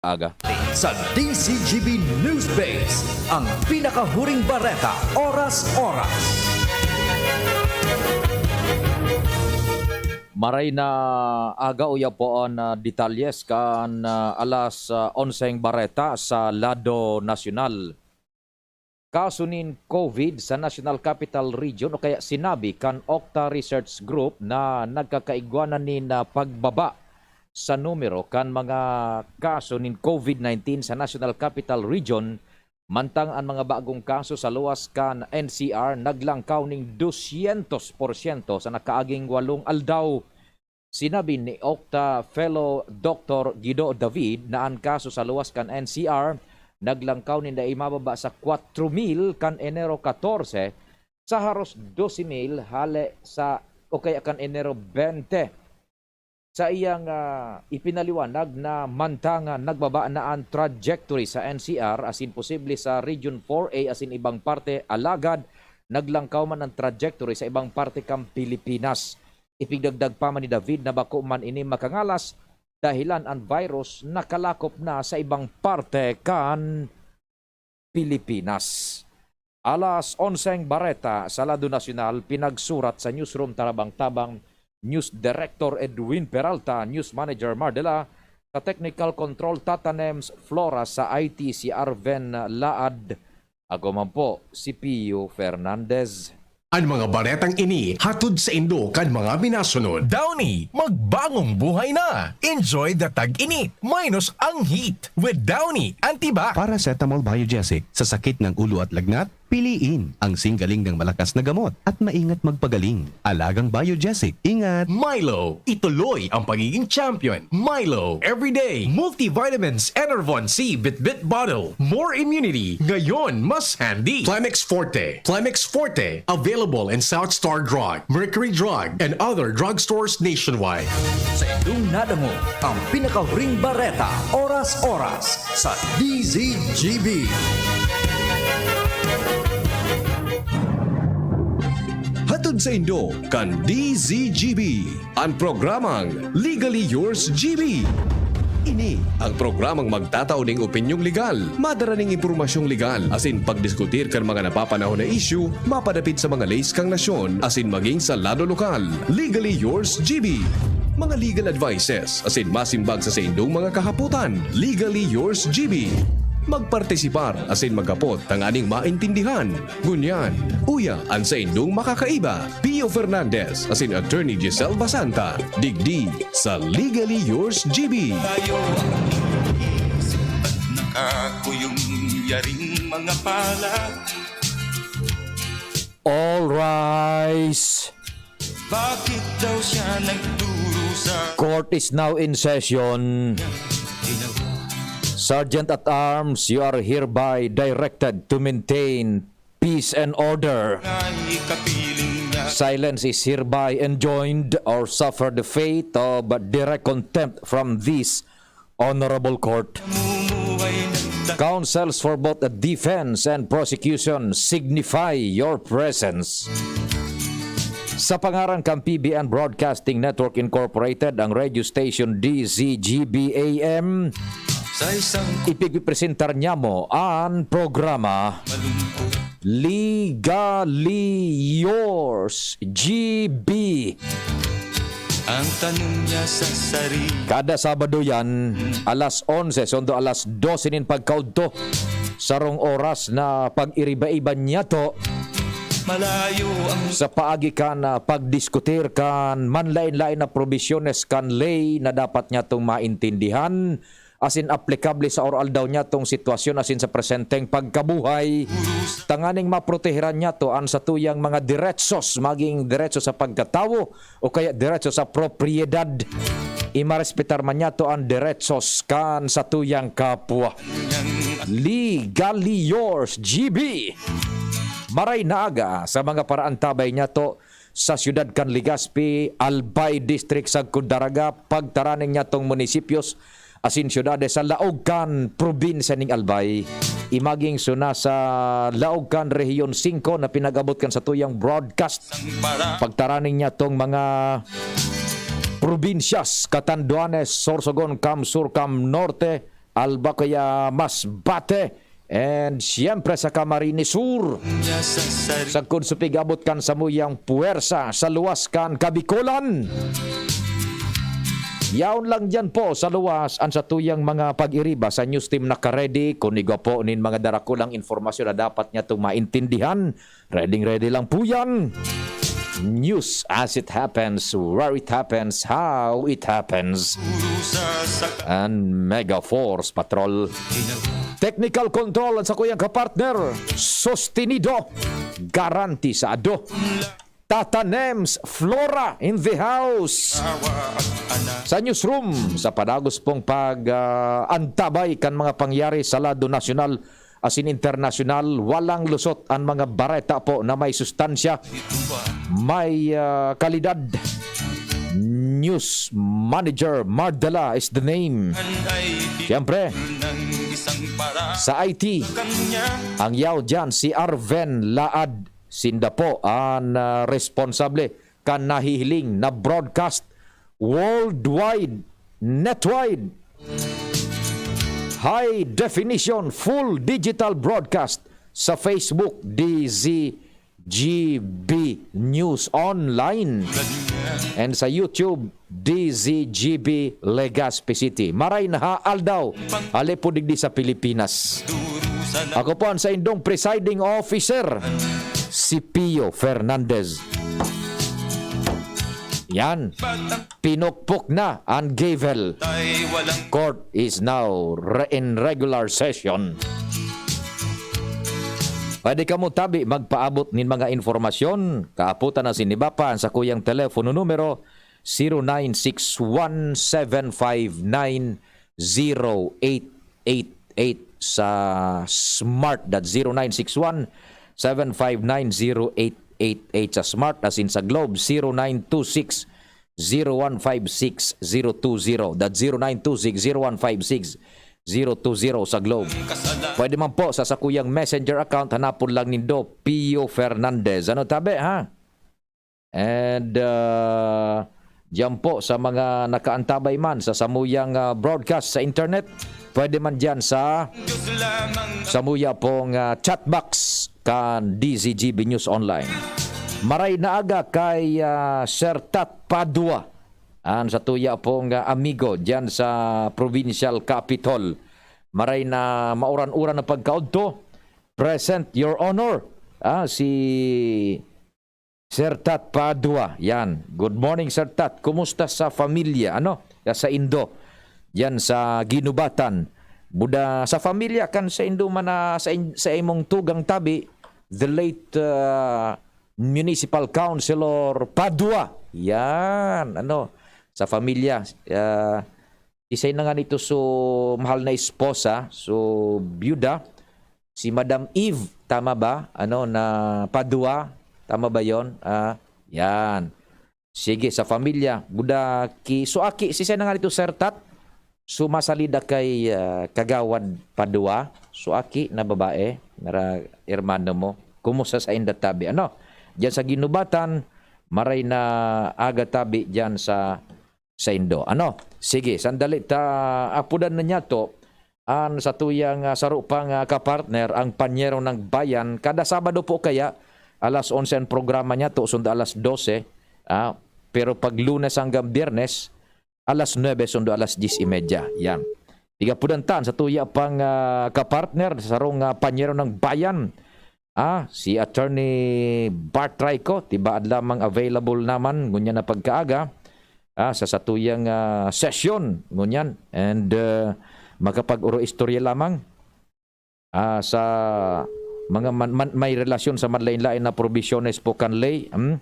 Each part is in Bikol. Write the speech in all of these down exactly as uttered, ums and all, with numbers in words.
Aga. Sa D Z G B News Base, ang pinakahuring bareta, oras-oras. Maray na aga, uya po an, ah, detalyes kan, ah, alas, ah, onseng bareta sa lado nasyonal. Kaso nin COVID sa National Capital Region o kaya sinabi kan Octa Research Group na nagkakaigwa na nin, ah, pagbaba sa numero kan mga kaso nin COVID nineteen sa National Capital Region, mantang an mga bagong kaso sa luwas kan N C R naglangkaw ning dosyentos porsyento sa nakaaging walong aldaw. Sinabi ni Octa Fellow Doctor Guido David na an kaso sa luwas kan N C R naglangkaw nin dai mababa sa kwatro mil kan Enero katorse sa haros dose mil hale sa, o kaya kan Enero bente. Sa iyang, ah, ipinaliwanag na mantang nagbaba na an trajectory sa N C R asin posible sa Region four A asin ibang parte, alagad naglangkaw man an trajectory sa ibang parte kan Pilipinas. Ipigdagdag pa man ni David na bako man ini makangalas, dahelan an virus nakalakop na sa ibang parte kan Pilipinas. Alas onseng bareta sa lado nasyonal, pinagsurat sa newsroom Tarabang-Tabang, News Director Edwin Peralta, News Manager Mardela, sa Technical Control Tatanems Flora, sa I T si Arven Laad. Ako man po, si Pio Fernandez. An mga baretang ini hatod saindo kan mga minasunod. Downy, magbagong buhay na! Enjoy the tag-init minus ang heat with Downy Antibac. Paracetamol Biogesic, sa sakit ng ulo at lagnat, piliin ang singgaling ng malakas na gamot at maingat magpagaling. Alagang Biogesic, ingat! Milo, ituloy ang pagiging champion. Milo, everyday, multivitamins, Enervon C, Bitbit bottle. More immunity, ngayon mas handy. Plemex Forte. Plemex Forte, available in South Star Drug, Mercury Drug, and other drugstores nationwide. Sa indong nadangog, ang pinakahuring bareta, oras-oras, sa D Z G B. Hatod saindo kan D Z G B, an programang Legally Yours G B. Ini ang programang magtatao ning opinyong legal, madara ning impormasyong legal, asin pagdiskutir kan mga napapanahon na isyu mapadapit sa mga leis kan nasyon asin maging sa lado lokal. Legally Yours G B. Mga legal advices asin masimbag sa saindong mga kahapotan. Legally Yours G B. Magpartisipar asin maghapot tanganing maintindihan. Ngunyan, uya an saindong makakaiba, Pio Fernandez asin Attorney Giselle Basanta, digdi sa Legally Yours G B. Tayo ang iniisip at nakakuyong yaring mga palad. All rise. Bakit daw siya nagdurusa? Court is now in session. Sergeant at Arms, you are hereby directed to maintain peace and order. Silence is hereby enjoined or suffer the fate of direct contempt from this honorable court. Counsels for both the defense and prosecution, signify your presence. Sa pangaran kan P B N Broadcasting Network Incorporated, ang radio station D Z G B A M, ipigpipresentar niamo an programa Legally Yours G B. Ang tanong niya sa sarili. Kada Sabado yan, alas onse sundo alas dose nin pagkaudto. Sarong oras na pag-iriba-iba niyato. Malayo ang sa paagi kan, ah, pagdiskutir kan manlaen-laen na probisyones kan ley na dapat niyatong maintindihan asin aplikable sa aroaldaw niyatong sitwasyon asin sa presenteng pagkabuhay, tanganing maproteheran niyato an satuyang mga deretsos, maging deretso sa pagkatawo o kaya deretso sa propiedad. Imarespetar man niyato an deretsos kan satuyang kapwa. Legally yours, G B. Maray na aga sa mga paraantabay niyato sa siyudad kan Legazpi, Albay District, sagkod Daraga, pagtaraning niyatong munisipyos asin syudades sa laog kan probinsya ning Albay. Imaging suna sa laog kan Rehiyon singko na pinag-abot kan satuyang broadcast. Pagtaraning niyatong mga probinsyas, Catanduanes, Sorsogon, Cam Sur, Cam Norte, Alba kaya Masbate, and siyempre sa Camarines Sur. Sagkod sa pig-abot kan samuyang puwersa sa luwas kan Kabikolan. Yaon lang diyan po sa luwas an satuyang mga pag-iriba sa news team nakaredy kun igwa po nin mga darakulang impormasyon na dapat niyato maintindihan. Ready, ready lang po yan. News as it happens, where it happens, how it happens. And Mega Force Patrol. Technical control ang sakuyang kapartner, sostenido, garantisado. Tata Nems Flora in the house. Sa newsroom, sa padagos pong pag, ah, antabay kan mga pangyari sa lado nasyonal asin internasyonal, walang lusot an mga bareta po na may sustansya, may, ah, kalidad. News Manager Mardela is the name. Siyempre, sa I T, ang yaw dyan, si Arven Laad. Sinda po an, ah, responsable kan nahihiling na broadcast worldwide, netwide, high definition, full digital broadcast sa Facebook, D Z G B News Online, and sa YouTube, D Z G B Legazpi City. Maray na ha aldaw, hale po digdi sa Pilipinas. Ako po ang saindong presiding officer, si Pio Fernandez. Yan. Pinukpok na ang gavel. Court is now re-, in regular session. Pwede kamo tabi magpaabot nin mga informasyon. Kaaputan na sinibapan sa kuyang telepono numero, zero nine six one seven five nine zero eight eight eight sa Smart, dat zero nine six one seven five nine zero eight eight eight sa Smart, asin sa Globe, zero nine two six zero one five six zero two zero, dat zero nine two six zero one five six zero two zero sa Globe. Pwede man po sa sakuyang Messenger account, hanapon lang nindo, Pio Fernandez. Ano tabi, ha? And, ah, diyan po sa mga nakaantabay man sa samuyang, ah, broadcast sa internet, pwede man diyan sa samuya pong, ah, chat box kan D Z G B News Online. Maray na aga kay, ah, Sir Tat Padua, an satuya pong, ah, amigo diyan sa Provincial Capitol. Maray na mauran-uran na pagkaudto. Present, Your Honor. Ah, si Sir Tat Padua, yan. Good morning, Sir Tat. Kumusta sa familya? Ano? Ya sa indo. Yan sa Ginubatan. Buda sa familya kan sa indo man na sa in-, sa imong tugang tabi, the late, ah, Municipal Councilor Padua. Yan, ano, sa familya, ah, isay na nga nito so mahal na esposa, so byuda, si Madam Eve, tama ba? Ano, na Padua, tama ba yon? Ah, yan. Sige, sa familya, buda ki, so aki, si siya na nga nito, Sir Tat, sumasalida kay, ah, Kagawad Padua, so aki na babae, nara, hermano mo, kumusta sa inda tabi? Ano, diyan sa Ginubatan, maray na aga tabi diyan sa, sa indo. Ano, sige, sandali ta, apudan na niya to, an satuyang, ah, saro pang, ah, kapartner, ang Panyero ng Bayan. Kada Sabado po kaya, alas onse ang programa niya to, sundo alas dose, ah, pero pag Lunes hanggang Biyernes, alas nuebe sundo alas dyes y media. Yan. Igapudan tan satuya pang, ah, kapartner, sarong, ah, Panyero ng Bayan. Ah, si Attorney Bart Raico, tibaad lamang available naman, ngunyan na pagkaaga, ah, sa satuyang, ah, sesyon, ngunyan. And, ah, makapag-oro-istorya lamang, ah, sa mga man-, man-, may relasyon sa manlain-lain na probisyones po kan ley. Hmm?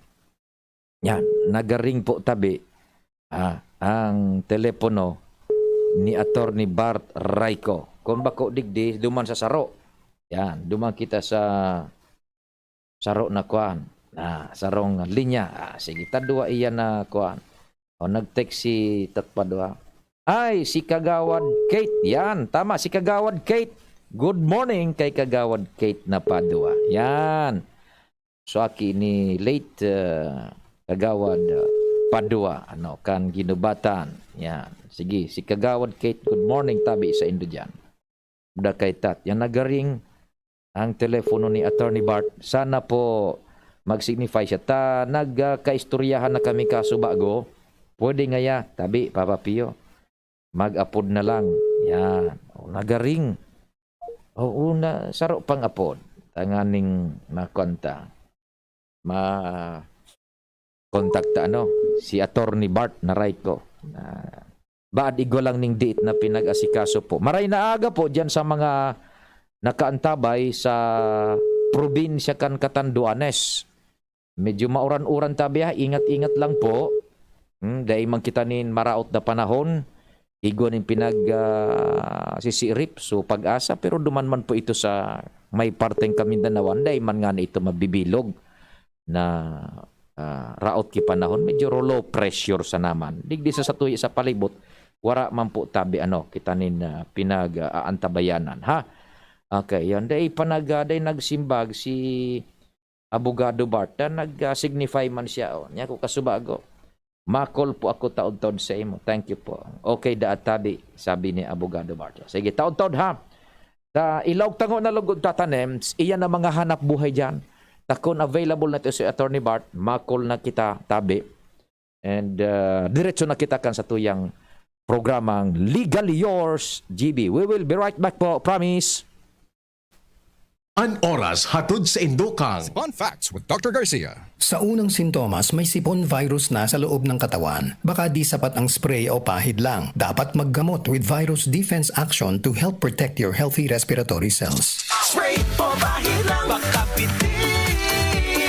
Yan, nagaring po tabi, ah, ang telepono ni Attorney Bart Raico. Kung bako digdi, duman sa saro. Yan, duman kita sa saro na kuan, na sarong linya. Ah, sige, tadwa iyan na kuan. O, nag-text si Tatpadwa. Ay, si Kagawad Kate. Yan, tama, si Kagawad Kate. Good morning kay Kagawad Kate na Padua. Yan. So, aki ni late, uh, Kagawad, uh, Padua, ano, kan Ginubatan. Yan. Sige, si Kagawad Kate, good morning, tabi sa indo diyan. Muda kay Tat. Yan nagaring ang telepono ni Attorney Bart. Sana po mag-signify siya. Ta, nagkaistoryahan na kami kaso bago. Pwede ngaya, tabi, Papa Pio. Mag-apod na lang. Yan. O, nagaring. Oo, na, saro pang apod. Tanganing makonta. Ma-, kontakta, ano, si Attorney Bart na right ko. Na, baad igwa lang ning diit na pinag-asikaso po. Maray na aga po diyan sa mga nakaantabay sa probinsya kan Catanduanes. Medyo mauran-uran tabi, ha. Ingat-ingat lang po. Hmm, dai man kita nin maraot na panahon. Igwa nin pinag, ah, sisirip. So, pag-asa, pero duman man po ito sa may parteng Kamindanao, dai man nga na ito mabibilog na, ah, raot ki panahon. Medyo low pressure sa naman. Digdi sa satuya sa palibot, wara man po tabi, ano, kita nin, ah, pinag, ah, aantabayanan, ha? Okay, yan. Dai panag-, ah, dai nagsimbag si Abogado Bart, na nag-signify man siya, oh. Niya ko kasubago. "Makol po ako taod-taod sa imo." "Thank you po." "Okay, daat tabi," sabi ni Abogado Bart. Sige, taod-taod ha. Ta, ilaog tango na lugod tatanems, iyan ang mga hanap buhay diyan. Takon available na to si Attorney Bart, makol na kita tabi. And, uh, diretso na kita kan sa tuyang programang Legally Yours, G B. We will be right back po, promise. An oras hatod sa indokang. On Facts with Doctor Garcia. Sa unang sintomas, may sipon virus na sa loob ng katawan. Baka di sapat ang spray o pahid lang. Dapat maggamot with Virus Defense Action to help protect your healthy respiratory cells. Spray o pahid lang, baka bitin.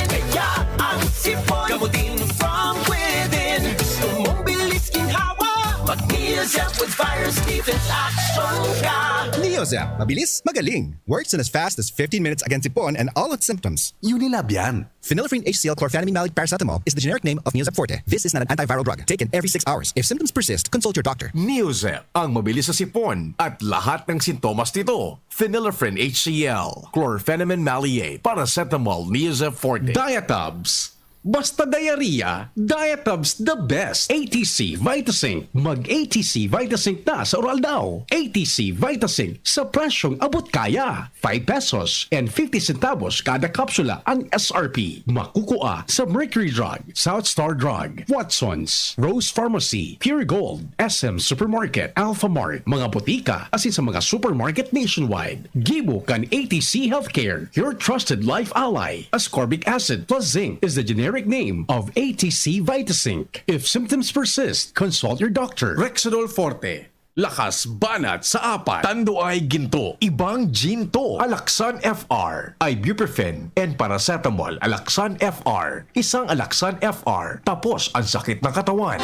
Kaya ang sipon, gamutin from within. Gusto mong bilis ginhawa, mag-Neozep with Virus Defense Action ka. Neozep, mabilis, magaling. Works in as fast as fifteen minutes against sipon and all its symptoms. Unilab yan. Phenylephrine H C L chlorphenamine maleate paracetamol is the generic name of Neozep Forte. This is not an antiviral drug. Taken every six hours. If symptoms persist, consult your doctor. Neozep, ang mabilis sa sipon at lahat ng sintomas nito. Phenylephrine H C L, chlorphenamine maleate, paracetamol, Neozep Forte. Diatabs. Basta diarrhea, Diatabs the best. A T C Vitazinc. Mag A T C Vitazinc na sa Oral Daw. A T C Vitazinc sa presyong abot kaya. Five pesos and fifty centavos kada kapsula ang S R P. Makukua sa Mercury Drug, South Star Drug, Watson's, Rose Pharmacy, Pure Gold, S M Supermarket, Alphamart, mga botika, asin sa mga supermarket nationwide. Gibo kan A T C Healthcare, your trusted life ally. Ascorbic acid plus zinc is the generic name of A T C Vitazinc. If symptoms persist, consult your doctor. Rexidol Forte. Lakas banat sa apat. Tanduay ginto. Ibang ginto. Alaxan F R. Ibuprofen and paracetamol. Alaxan F R. Isang Alaxan F R. Tapos ang sakit ng katawan.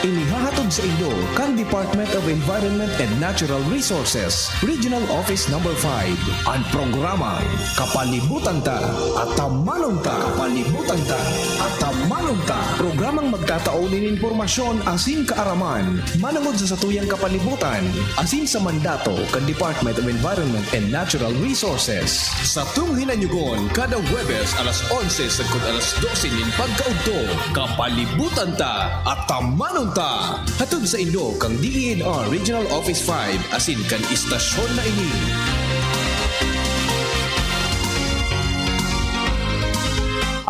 Inihahatod sa inyo kan Department of Environment and Natural Resources, Regional Office Number five, ang programang Kapalibutan Ta, Atamanon Ta. Kapalibutan Ta, Atamanon Ta. Programang magtatao nin impormasyon asin kaaraman manongod sa satuyang kapalibutan asin sa mandato kan Department of Environment and Natural Resources. Satong hinanyugon kada Huwebes alas onse sagkod alas dose nin pagkaudto. Kapalibutan Ta, Atamanon Ta. Hatod sa inyo kan D E N R Regional Office five asin kan istasyon na ini.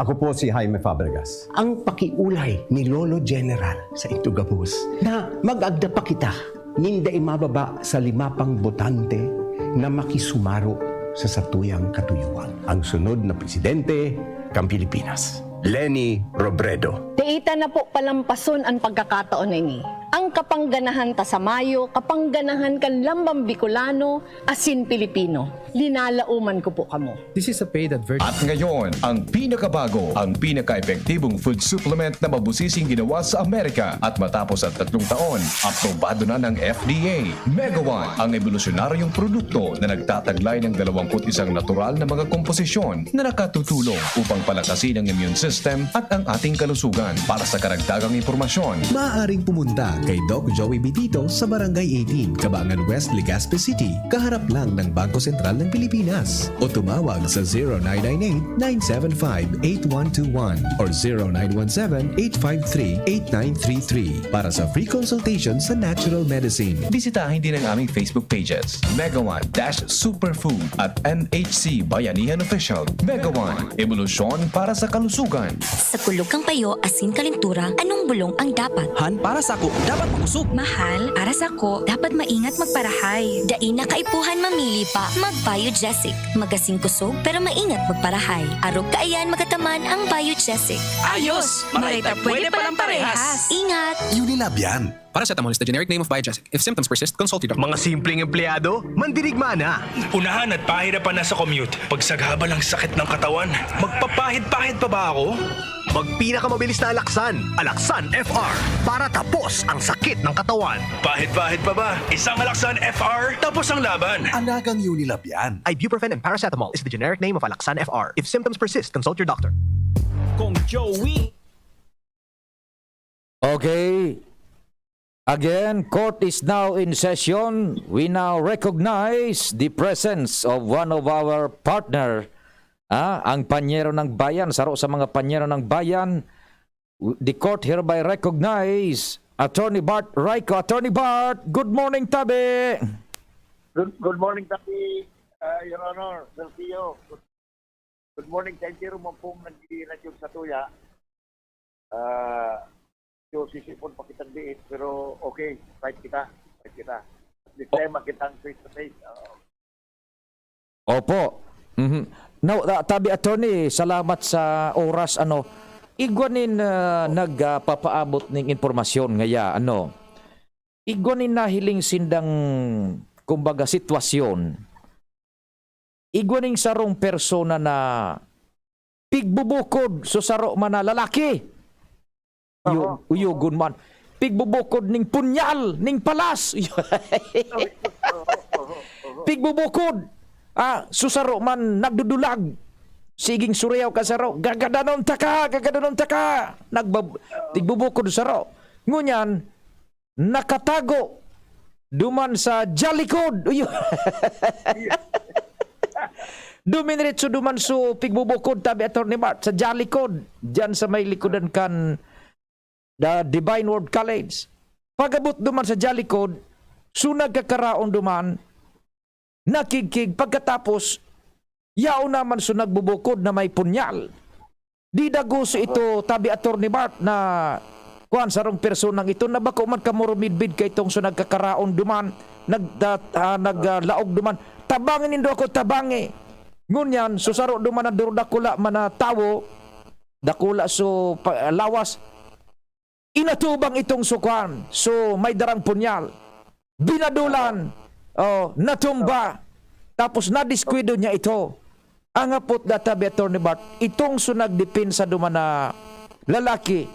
Ako po si Jaime Fabregas. Ang pakiolay ni Lolo General sa Itugabos na mag-agda pa kita nin dai mababa sa lima pang botante na makisumaro sa satuyang katuyohan. Ang sunod na presidente kan Pilipinas, Leni Robredo. Dai ta na po palampason an pagkakataon na ini. Ang kapangganahan ta sa mayo, kapangganahan kan lambang Bicolano asin Pilipino. Linalaoman ko po kamo. This is a paid advertisement. At ngayon, ang pinakabago, ang pinaka-epektibong food supplement na mabusising ginawa sa Amerika. At matapos ang tatlong taon, aprobado na ng F D A. Megawan, ang ebolusyonaryong produkto na nagtataglay ng dalawampu't isang natural na mga komposisyon na nakatutulong upang palakasin ang immune system at ang ating kalusugan. Para sa karagdagang impormasyon, maaaring pumunta Kay Doc Joey Bitito sa Barangay eighteen, Cabangan West, Legazpi City, kaharap lang ng Bangko Sentral ng Pilipinas. O tumawag sa zero nine nine eight, nine seven five, eight one two one or zero nine one seven, eight five three, eight nine three three para sa free consultation sa natural medicine. Bisitahin din ang aming Facebook pages, Mega One dash Superfood at M H C Bayanihan Official. Mega One, ebolusyon para sa kalusugan. Sa kulog kan payo asin kalentura, anong bulong ang dapat? Han, para sako, dapat makosog. Mahal, para sako, dapat maingat magparahay. Dai na kaipuhan mamili pa, mag-Biogesic. Magasin kosog, pero maingat magparahay. Arog kaiyan magataman ang Biogesic. Ayos! Maray ta pwede palang parehas. Ingat! Unilab yan. Paracetamol is the generic name of Biogesic. If symptoms persist, consult your doctor. Mga simpleng empleyado, mandirigma na. Unahan at pahirapan na sa commute. Pagsagabal ang sakit ng katawan. Magpapahid-pahid pa ba ako? Magpinakamabilis na Alaksan, Alaksan F R, para tapos ang sakit ng katawan. Pahid-pahid pa ba? Isang Alaksan F R, tapos ang laban. Alagang Unilab yan. Ibuprofen and paracetamol is the generic name of Alaksan F R. If symptoms persist, consult your doctor. Kong Joey. Okay. Again, court is now in session. We now recognize the presence of one of our partner, ah, ang Panyero ng Bayan, saro sa mga Panyero ng Bayan. The court hereby recognize Attorney Bart Raico. Attorney Bart, good morning, tabi. Good, good morning, Tapi, uh, Your Honor, Sir Theo. Good, good morning sa entero mo pong nag-i-radyo sa tuya. Ah, so, sisipon pa kitang diit, pero okay, fight kita, fight kita. At least, oh, tayo makitang face to face. Oo. Opo. Mhm. Now, ah, tabi, attorney, salamat sa oras. Ano, igwa nin, ah, nagpapaabot ning impormasyon ngaya, ano, igwa nin nahiling sindang, kumbaga, sitwasyon. Igwa ning sarong persona na pigbubukod sa saro man na lalaki. Uyo-, oo, uyogon man. Pigbubukod ning punyal, ning palas. Oo, oo, oo, oo. Pigbubukod. Ah, sa saro man nagdudulag. Siging suriyaw kan saro, "Gagadanon taka, gagadanon taka." Nagbab-, pigbubukod sa saro. Ngunyan, nakatago duman sa jalikod. Uy. Dumiretso duman sa pigbubukod, tabi, Attorney Bart, sa jalikod, diyan sa may likodan kan the Divine Word College. Pag-abot duman sa jalikod, so nagkakaraon duman, nakigkig, pagkatapos, yaon naman so nagbubukod na may punyal. Di dagoso ito, tabi, Attorney Bart, na kuwan, sarong personang ito na bako man kamurumidbid ka itong so nagkakaraon duman, nag-, ah, ah, nag-, ah, laog duman. "Tabangi nindo ako, tabangi!" Ngunyan, so saro duman na duro dakula man na tawo, dakula so pa-, lawas, inatubang itong so kuwan, so may darang punyal. Binadulan, oh, natumba, tapos nadiskuido niya ito. Ang hapot da, tabi, Attorney Bart, itong so nagdepensa duman na lalaki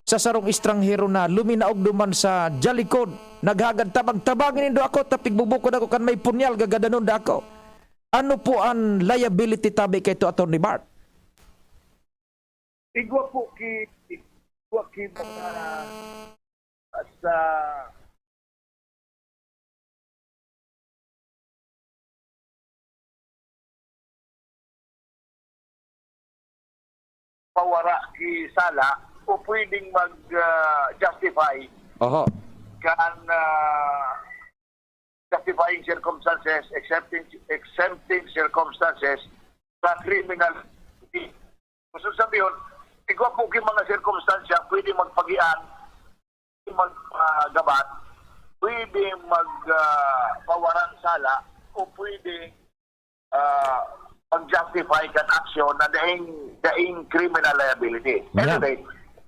sa sarong estranghero na luminaog duman sa jalikod, naghagad, "Tabang-, tabangi nindo ako, ta pigbubukod ako kan may punyal, gagadanon da ako." Ano po an liability, tabi, kaito, Attorney Bart? Igwa po ki, igwa ki mga sa pawara ki sala o pwedeng mag, ah, justify Oho. kan, ah, justifying circumstances, exempting, exempting circumstances sa criminal. Gusto sabihon, igwa po ki mga sirkumstansya pwede magpagian, magpagabat, pwede mag, ah, pawaran sala, o pwede, ah, mag-justify kan aksyon na daing, daing criminal liability. Yeah. Anyway,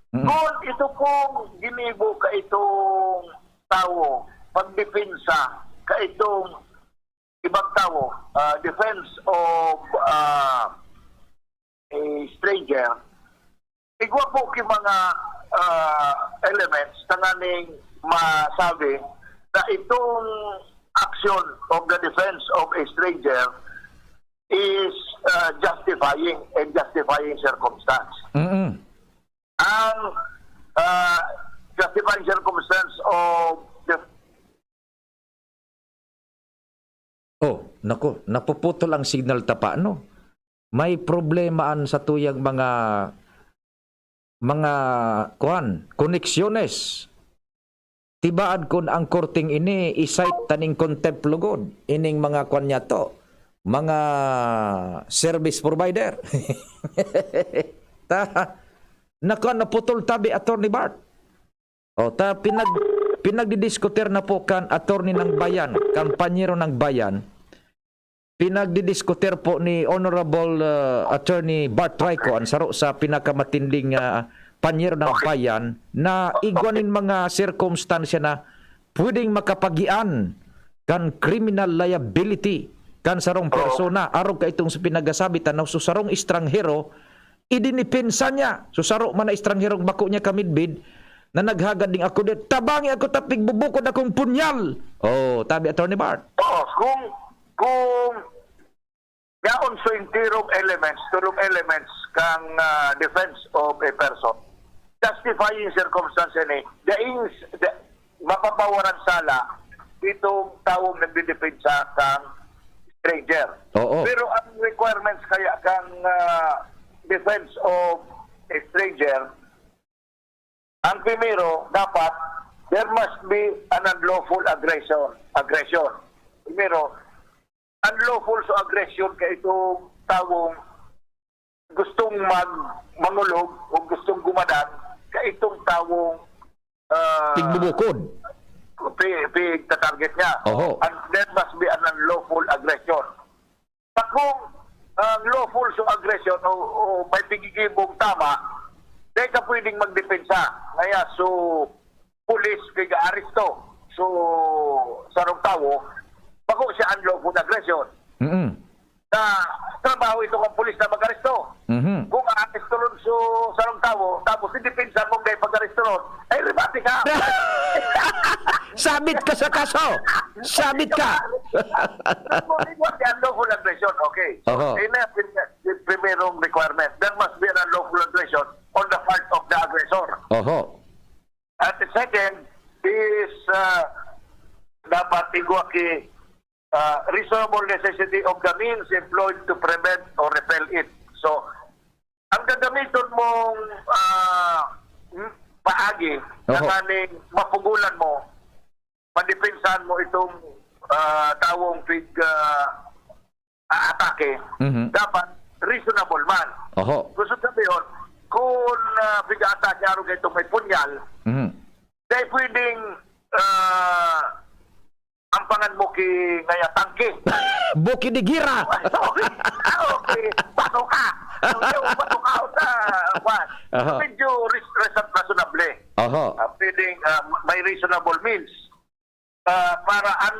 Mm. kung ito pong ginibo ka itong tawo, pagdepensa ka itong ibang tawo, ah, defense of, ah, a stranger, igwa po ki mga, ah, elements tanganing masabi na itong action of the defense of a stranger is, ah, justifying and justifying circumstance. Mm-mm. Ang, ah, Justifying circumstance of the... Oh, naku, napuputol ang signal ta pa, no? May problema an satuyang mga, mga, kuwan, koneksyones. Tibaad kun ang korting ini i-cite ta nin contempt lugod, ining mga kuwan niya to, mga service provider. Ta, naku, naputol tabi, Attorney Bart. O, ta, pinag-, pinagdidiskutir na po kan attorney ng bayan, kan panyero ng bayan. Pinagdidiskutir po ni Honorable, ah, Attorney Bart Rico, ang saro sa pinakamatinding, ah, panyero ng bayan, na igwa nin mga sirkumstansya na pwedeng makapagian kan criminal liability kan sarong Oo. persona, arog kaitong sa pinagasabi ta na sa sarong estranghero, idinipensa niya. So, saro man na estranghero, bako niya kamidbid, na naghagad ning ako dit, "Tabangi ako ta pigbubukod akong punyal." Oh, tabi, Attorney Bart. Oo, kung, kung yaon sa intirong elements, turong elements kang, ah, defense of a person, justifying circumstance ini, daing s-, da-, mapapawaran sala itong tawong nagdidepensa kang stranger. Oo. Pero ang requirements kaya kang, ah, defense of a stranger, ang primero, dapat there must be an unlawful aggression. Aggression. Primero, unlawful sa aggression kay itong tawong gustong mag-, mangulog o gustong gumadan kay itong tawong, ah, Pigbubukod. pi-, pigta-target niya. Oho. And there must be an unlawful aggression. Sa kung, ah, lawful so aggression o, o may pigigibong tama, dai ka pwedeng magdepensa. Ngaya so pulis kay gaaresto so sarong tawo, bako siya unlawful aggression. Mm. Sa trabaho ito kan pulis na mag-aresto. Mhm. Kung aaresto ron so sarong tawo, tapos si depensa mong dai pag-aresto ron, ay rebate ka. Sabit ka sa kaso. Sabit ka. Kung ito si unlawful aggression, okay. So, Oho. Yun na yung prim-, yung primerong requirement. There must be an unlawful aggression on the part of the aggressor. Oho. At the second is, ah, dapat igwa ki, ah, reasonable necessity of the means employed to prevent or repel it. So, ang gagamiton mong, ah, m-, paagi na Oho. kaning mapugulan mo, madepensahan mo itong, ah, tawong pig-, ah, aatake, Mhm. dapat reasonable man. Oho. Gusto sabihin, kung, ah, pig-aatake arog itong may punyal, Mhm. dai pwedeng, ah, ampangan mo ki ngaya tangke. Buki de gira. Ah, okay. Paso ka. Yung paso ka sa, kwan. Aha. Medyo res-, res-, reasonable. Aha. Ah, pwedeng, ah, may reasonable means. Ah, para ang,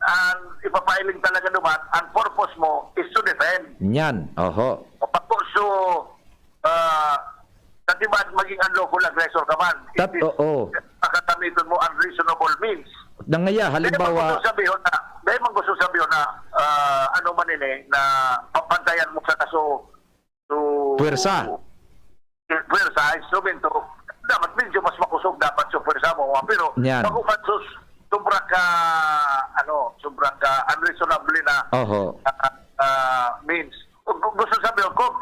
ang ipapailing talaga naman, ang purpose mo is to defend. Yan. Oho. Pagko so, ah, katibaad maging unlawful aggressor ka man. Tat-, It is oo. Pakatamiton mo ang reasonable means. Nangaya, Dahil halimbawa man gusto sabihin na, dahil man gusto sabihin na, ah, ano man ini, na papantayan mo sa kaso, so, Puwersa. puwersa, instrumento, dapat medyo mas makusog dapat sa puwersa mo, pero Yan. Bago man sus-, sobra ka, ano, sobra ka unreasonable na, Oho. ah, ah, means. Gu-, gu-, gusto sabihin, kung,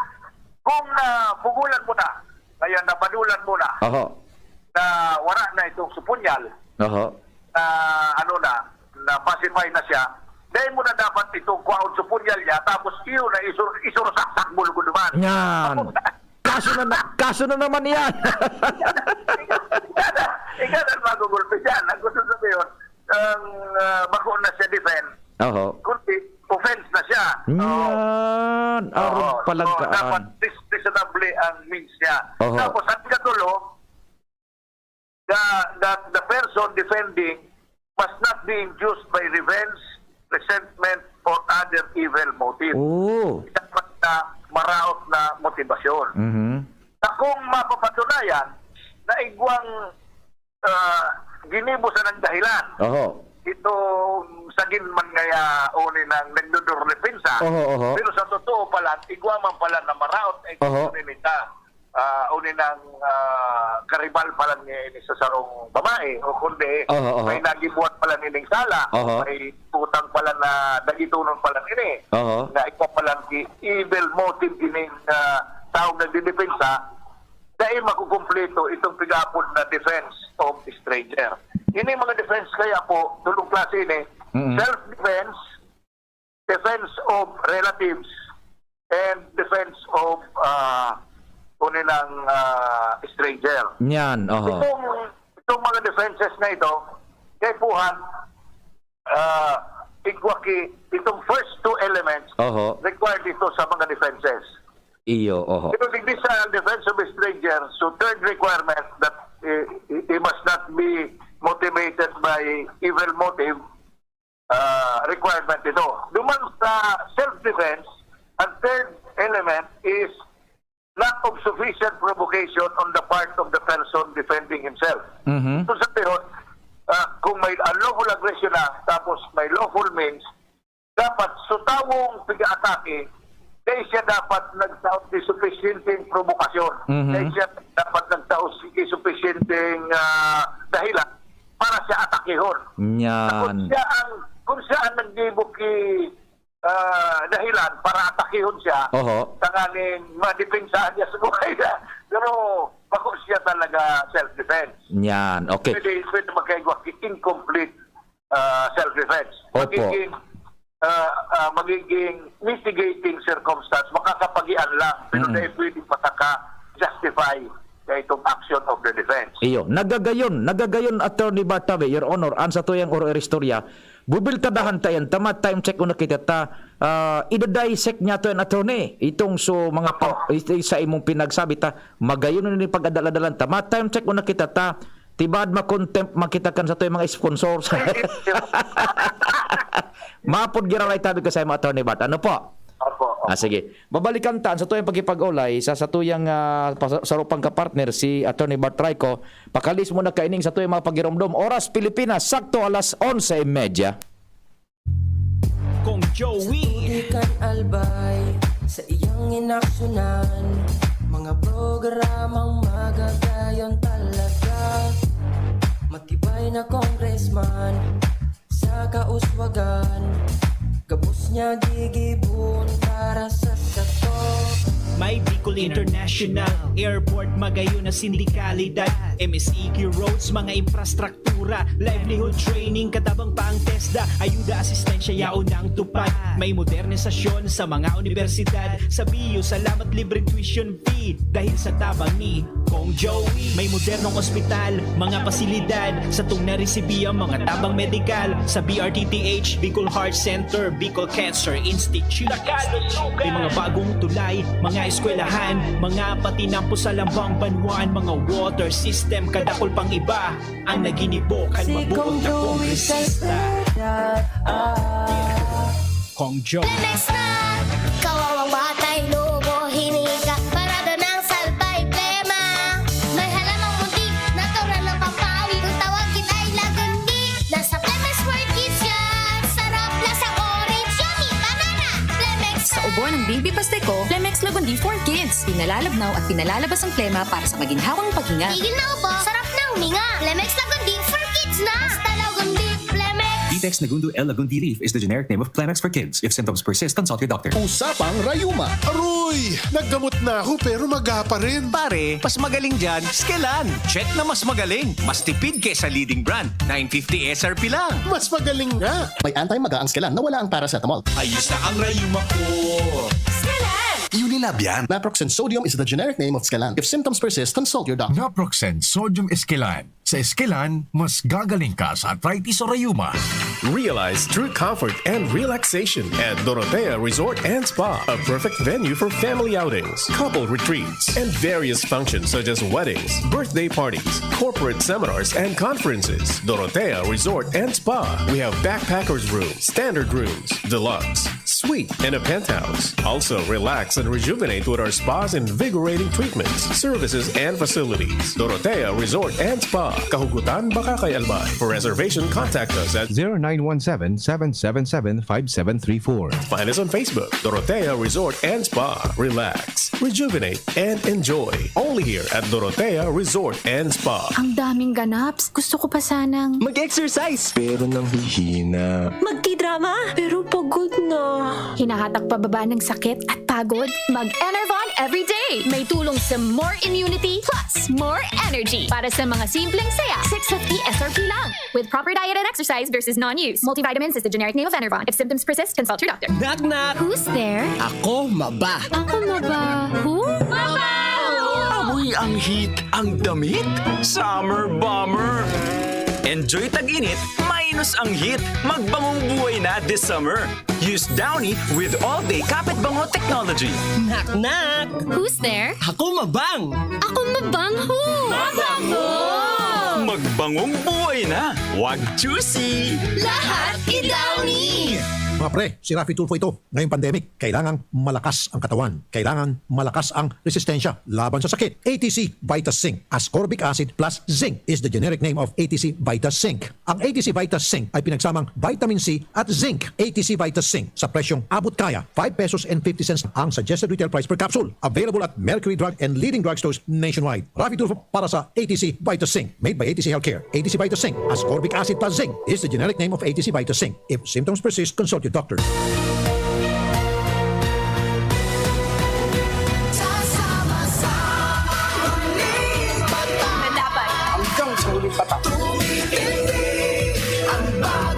kung napugulan mo na, ngayon nabadulan mo na, Oho. na wala na itong supunyal, Oho. na ano na, na pacify na siya, dahil mo na dapat itong kwaon supunyal niya, tapos iyo na isur-, isurusaksak mo lugod naman. Yan. Tapos, Kaso na, na, kaso na naman yan. Ikaw na, ikaw na magugulpi dyan. Ang gusto sabihin, ang, ah, bako na siya defend, Oho. kundi offense na siya. Oo. Yan. Oo. Arog So, palagkaan. dapat res-, reasonable ang means niya. Oho. Tapos, ang ikatulo, the, that the person defending must not be induced by revenge, resentment, or other evil motive. Oo. Dapat na maraot na motibasyon. Mhm. Na kung mapapatunayan na igwang, ah, ginibo sa nagdahilan, Oho. itong sagin man ngaya o ni nang nagdodordepensa, Oho, oho. pero sa totoo pala, igwa man pala na maraot ay Oho. gusto ni Nita. ah, o ninang, ah, karibal pala ni, ni sa sarong babae, o kundi, Oho, oho. may nagibuhat pala nining sala, Oho. may utang pala na dagitonon pala nini. Oho. Na ika palang ki-, evil motive ining, ah, taong nagdidepensa, dahil makukumpleto itong pig-aapod na defense of stranger. Ini mga defense kaya po, tulong klase ini, Mm-mm. self-defense, defense of relatives, and defense of, ah, kuninang, ah, stranger. Yan, oho. Itong, itong mga defenses na ito, kaipuhan, ah, igwa ki, itong first two elements Oho. required ito sa mga defenses. Iyo, oho. Pero digdi sa defense of a stranger, so third requirement that, eh, he he must not be motivated by evil motive, ah, requirement ito. Duman sa self-defense, ang third element is lack of sufficient provocation on the part of the person defending himself. Mhm. So, sabi ho, ah, kung may unlawful aggression na, tapos may lawful means, dapat sa tawong pig-aatake, dahil siya dapat nagsaot di sufisyenteng provokasyon. Mhm. Dahil siya dapat nagsaot di sufisyenteng, ah, dahilan para siya atakihon. Yan. Na kung siya ang, kung siya ang naggibo ki, ah, dahilan para atakihon siya, Oho. tanganing madepensahan niya sa buhay niya. Pero bako siya talaga self-defense. Yan. Okay. Pwede, pwede magkaigwa ki incomplete, ah, self-defense. Opo. Magiging, ah, ah, magiging mitigating circumstance, makakapagian lang, pero Mm. dahil pwede makaka-justify sa itong action of the defense. Iyo, nagagayon, nagagayon, Attorney Bartabe, Your Honor, ang sa tuyang oro istorya, bubilkadahan ta yan, tama time check una kita ta, ah, ida-dissect niya to yan, Attorney, itong so mga pag, Opo. it- sa imong pinagsabi ta, magayon ni pag-adal-adalan, tama time check una kita ta, tibad ma-contempt makita kan sa tuyang mga sponsors. Mapod giralay tabi ko sa imo, Attorney Bart. Ano po? Opo, opo. Ah, sige. Babalikan ta an satuyang pakikipag-olay sa satuyang, ah, pas-, sarong pangkapartner, si Attorney Bart Raico. Pakalis muna kaining satuyang mga pagiromdom. Oras Pilipinas, sakto alas onse y media. Kong Joey. Sa tubig kan albay, sa iyang inaksyonan, mga programang magagayon talaga. Matibay na congressman, sa kauswagan, gabos niya gigibon para sa sato. May Bicol International Airport, magayon na sindikalidad, M S E Q roads, mga infrastruktura, livelihood training, katabang pa ang TESDA, ayuda, asistensya, yaon ang tupad. May modernisasyon sa mga unibersidad, sa B U, salamat libreng tuition fee dahil sa tabang ni Kong Joey. May modernong ospital, mga pasilidad, satong naresibi ang mga tabang medikal sa B R T T H, Bicol Heart Center, Bicol Cancer Institute. May mga bagong tulay, mga eskwelahan, mga patinampo sa lambang banwaan, mga water system, kadakol pang iba. Ang naginibo kan Si mabuot Kong na Joey kongresista. Salvador. Kong Joe. Lemex na! Kawawang batay, lubo, hinika, parada ng salbay, plema. May halamang munti, natural na pampawi. Kung tawagin ay lagundi, nasa Lemex World Kids yan. Sarap, lasang orange, yummy, banana. Lemex Sa ubo ng baby pastiko, Lemex Lagundi for Kids. Pinalalabnaw at pinalalabas ang plema para sa maginhawang paghinga. Tigil na ubo, sarap na huminga. Lemex Lagundi for Kids na! Basta Lagundi, Lemex! Vitex Nagundo L Lagundi Leaf is the generic name of Plemex for Kids. If symptoms persist, consult your doctor. Usapang Rayuma. Aroy! Naggamot na ako pero maga pa rin. Pare, mas magaling dyan, Skelan. Check na mas magaling. Mas tipid kesa leading brand. Nine fifty S R P lang. Mas magaling nga. May anti-maga ang Skelan na wala ang paracetamol. Ayos na ang rayuma ko. Skelan! Unilab yan. Naproxen sodium is the generic name of Skelan. If symptoms persist, consult your doctor. Naproxen sodium Eskelan. Sa Eskelan, mas gagaling ka sa arthritis o rayuma. Realize true comfort and relaxation at Dorotea Resort and Spa, a perfect venue for family outings, couple retreats, and various functions such as weddings, birthday parties, corporate seminars, and conferences. Dorotea Resort and Spa. We have backpackers rooms, standard rooms, deluxe, Suite in a penthouse. Also, relax and rejuvenate with our spa's invigorating treatments, services, and facilities. Dorotea Resort and Spa, Kahugutan, Bacacay, Albay. For reservation, contact us at zero nine one seven, seven seven seven, five seven three four. Find us on Facebook, Dorotea Resort and Spa. Relax, rejuvenate, and enjoy. Only here at Dorotea Resort and Spa. Ang daming ganaps. Gusto ko pa sanang mag-exercise. Pero nanghihina. Magtidrama. Pero pagod na. Hinahatak pababa ng sakit at pagod. Mag-Enervon everyday. May tulong sa more immunity plus more energy. Para sa mga simpleng saya, six fifty S R P lang. With proper diet and exercise versus non-use. Multivitamins is the generic name of Enervon. If symptoms persist, consult your doctor. Knock, knock. Who's there? Ako, maba. Ako, maba. Who? Maba! Amoy ang heat, ang damit, summer bomber. Enjoy tag-init, minus ang heat. Magbangong buhay na this summer. Use Downy with all-day kapit bango technology. Knock, knock. Who's there? Ako, mabang. Ako, mabang, who? Mabango! Magbangong buhay na. Wag choosy. Lahat i-Downy. Mga pre, si Raffy Tulfo ito. Ngayong pandemic, kailangang malakas ang katawan. Kailangan malakas ang resistensya laban sa sakit. A T C Vita Zinc. Ascorbic acid plus zinc is the generic name of A T C Vita Zinc. Ang A T C Vita Zinc ay pinagsamang vitamin C at zinc. A T C Vita Zinc sa presyong abot kaya, five pesos and fifty cents ang suggested retail price per capsule. Available at Mercury Drug and leading drugstores nationwide. Raffy Tulfo para sa A T C Vita Zinc. Made by A T C Healthcare. A T C Vita Zinc. Ascorbic acid plus zinc is the generic name of A T C Vita Zinc. If symptoms persist, consult your doctor. Hanggang sa huling patak.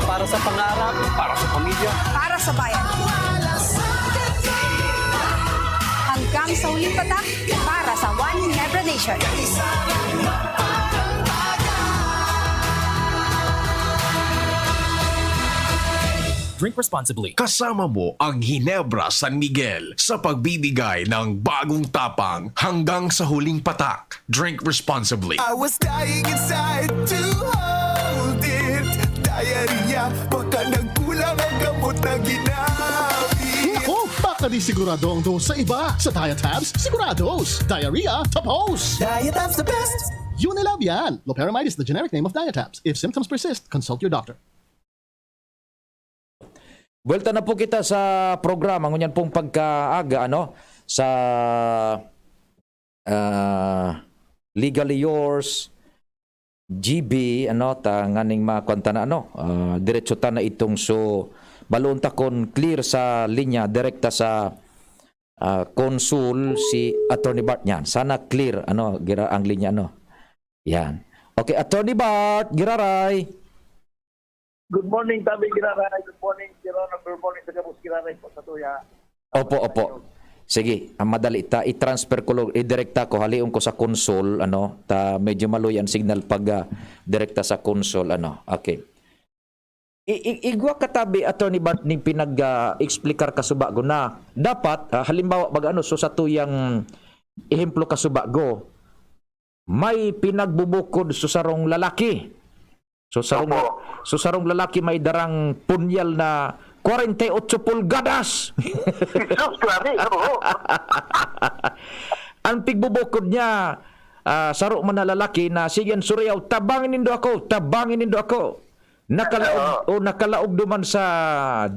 Para sa pangarap, para sa pamilya. Para sa bayan. Hanggang sa huling patak, para sa One Ginebra Nation. Drink responsibly. Kasama mo ang Ginebra San Miguel sa pagbibigay ng bagong tapang hanggang sa huling patak. Drink responsibly. I was dying inside to hold it. Diarrhea, baka nagkulang ang gamot na ginamit. Naku, baka di sigurado ang dose sa iba. Sa Diatabs, sigurados. Diarrhea, tapos. Diatabs the best. Unilab yan. Loperamide is the generic name of Diatabs. If symptoms persist, consult your doctor. Buwelta na po kita sa programa, ngunyan pong pagkaaga, ano, sa, ah, Legally Yours, G B, ano, ta nganing makuan ta na, ano, ah, diretso ta na itong so, baloon ta kun clear sa linya, direkta sa, ah, Consul si Attorney Bart niyan. Sana clear, ano, gira-, ang linya, ano. Yan. Okay, Attorney Bart, giraray. Good morning, Tabi Giraray. Good morning, Sir Ronald. Good morning sa gabos Giraray po sa tuya. Opo, opo. Sige, ang madali ta, i-transfer ko lo-, idirekta ko, halion ko sa Consul, ano, ta medyo maluya ang signal pag, ah, direkta sa Consul, ano. Okay. I-, i-, igwa ka, Tabi, Attorney Bart, ning pinag, ah, explicar ka subago na dapat, ah, halimbawa, pag ano, so sa tuyang ehemplo ka subago, may pinagbubukod sa sarong lalaki. So, sarong, Opo. so, sarong lalaki may darang punyal na kwarenta y otso pulgadas. Jesus, grabe, oo. Ang pigbubukod niya, ah, saro man na lalaki na, "Sige, Suryaw, tabangi nindo ako, tabangi nindo ako." Nakalaog, Oo. o nakalaog duman sa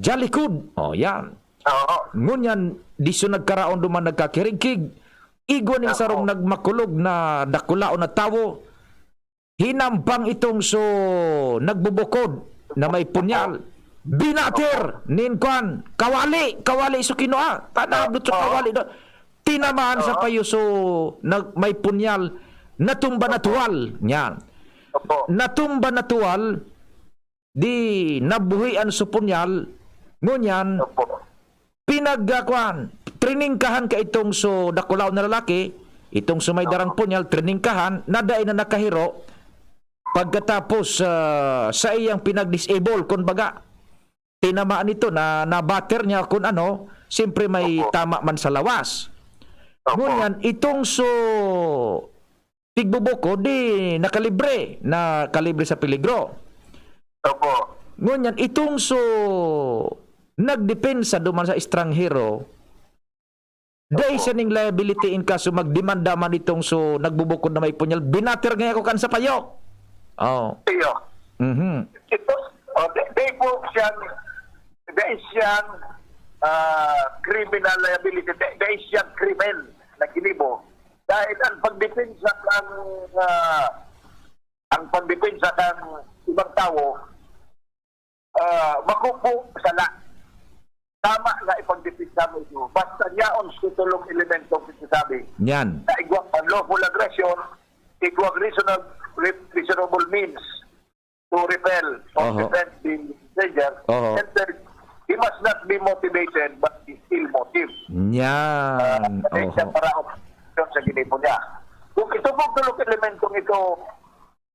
jalikod. O, yan. Oo. Ngunyan, diso nagkaraon duman nagkakirigkig. Igwa nin Oo. sarong nagmakulog na dakulaon na tawo. Hinambang itong so nagbubukod na may punyal. Binater nin kwan, kawali, kawali so kinua. Tanablot so Oo. kawali na. Tinamaan sa Oo. payo so nag-, may punyal. Natumba na tuwal. Yan. Opo. Natumba na tuwal. Di nabuhian so punyal. Ngunyan, Opo. pinag, ah, kwan, triningkahan ka itong so dakulaw na lalaki, itong so may darang punyal, triningkahan, na dai na nakahiro. Pagkatapos, ah, sa iyang pinag-disable, kun baga, tinamaan ito na, na-batter niya kun ano, siyempre may Opo. tama man sa lawas. Opo. Ngunyan, itong so pigbubukod, di nakalibre, nakalibre sa peligro. Opo. Ngunyan, itong so nagdepensa duman sa estranghero, dai siya ning liability in kaso magdemanda man itong so nagbubukod na may punyal, binater ngaya ko kan sapayo. Oh. Iyo. Mhm. Ito, oh, di, di po siyang, di siyang ah, criminal liability, di, di siyang krimen na ginibo. Dahil ang pagdepensa ng, ah, ang pagdepensa ng ibang tao, ah, bako po sala. Tama na ipagdepensa mo ito. Basta yaon sa tulong elemento ang sinasabi. Yan. Na igwa unlawful aggression, igwa reasonable, reasonable means to repel or Oho. defend the danger. Oho. And third, he must not be motivated by ill motive. Yan. Ah, siya Oho. para opsyon sa ginibo niya. Kung ito pong tulong elementong ito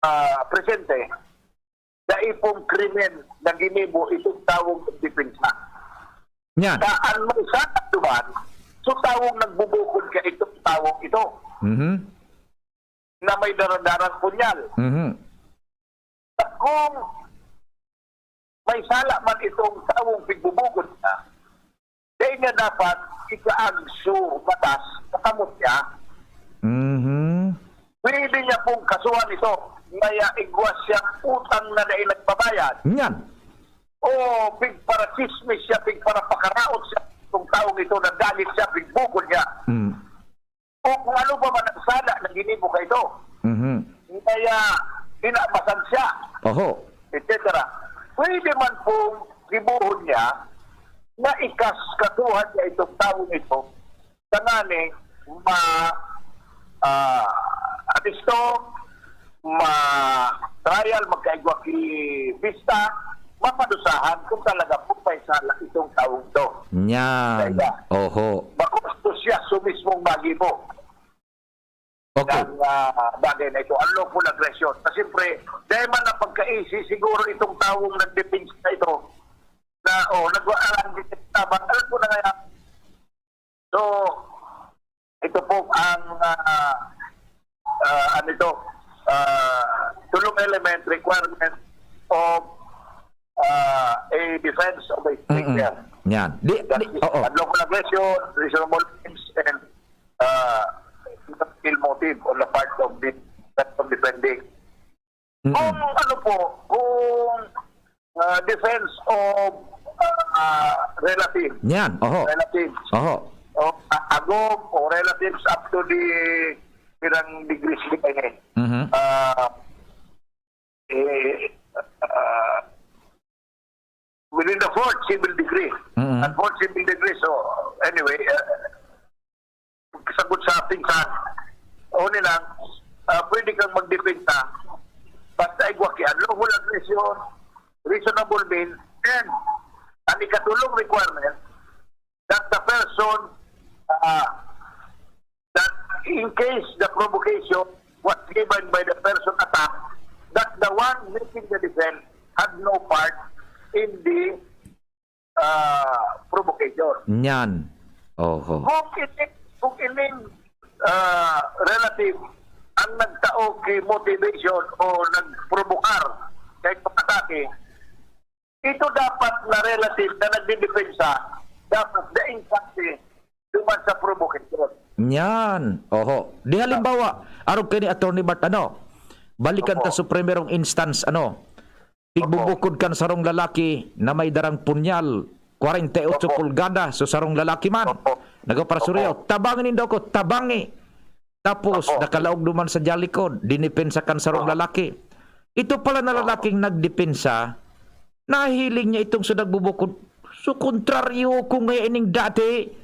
ah, presente, dai pong krimen na ginibo itong tawong depensa. Yan. Sa an may sala duman, so tawong nagbubukod ka itong tawong ito Mhm. na may daradarang punyal. Mhm. At kung may sala man itong tawong pigbubukod na, dahil nga dapat ikaag so batas sa kamot niya, Mhm. pwede niya pong kasuhan ito. Maya igwa siyang utang na dai nagbabayad. Yan. O pigparachismis siya, pigparapakaraot siya itong taong ito na galit siya, pigbukod niya. Mm. O kung ano pa man ang sala na ginibo ka ito. Mhm. Kaya pinabasan siya, Oho. et cetera. Pwede man pong gibohon niya na ikaskasuhan niya itong taong ito tanganing ma ah, aresto, ma-trial, magkaigwa ki pista, mapadusahan kung talaga po may sala itong taong ito. Yan. Kaya, Oho. Makustos siya sa mismong magibo Okay. ng ah, bagay na ito, unlawful aggression. Na siyempre, dahil man na pagkaisi, siguro itong taong nagdepensa na ito, na, oh, nag-aaral din sa tabang, alam ko na kaya. So, ito po ang, ah, ah, ano ito, ah, tulong element, requirement of ah, a defense of a stranger. Yan. Di, di, oo. Unlawful aggression, reasonable means, and uh, ill motive on the part of the of defending. Mm-mm. Kung ano po, kung ah, defense of ah, relative, Yan. Oho. relatives, Oho. o ah, agom o relatives up to the pirang degrees di kayo. Mhm. Ah, eh, ah, within the fourth civil degree. Mm-mm. Ang fourth civil degree, so, anyway, uh, sagot sa pinsan, o nilang, ah, pwede kang magdepensa basta igwa ki unlawful aggression, reasonable means, and ang ikatulong requirement that the person uh, that in case the provocation was given by the person attacked, that the one making the defense had no part in the uh, provocation. Yan. Oho. Kung ini, kung ining uh, relative ang nagtao ki motivation o nagprovokar kay pag-atake, ito dapat na relative na nagdidepensa, dapat daing saksi duman sa provocation. Yan. Oho. Di halimbawa, arog kay ni Attorney Bart, ano? Balikan ta Opo. Sa primerong instance, ano? Pigbubukod kan sarong lalaki na may darang punyal, kwarenta y ocho Opo. Pulgada, so sarong lalaki man. Opo. Nagaparasuryaw, Opo. "Tabangi nindo ako, tabangi." Tapos, Opo. Nakalaog duman sa jalikud, dinipensa kan sarong Opo. lalaki. Ito pala na Opo. Lalaking nagdepensa, nahiling niya itong sa nagbubukod. So, kontraryo ko ngayon ining dati.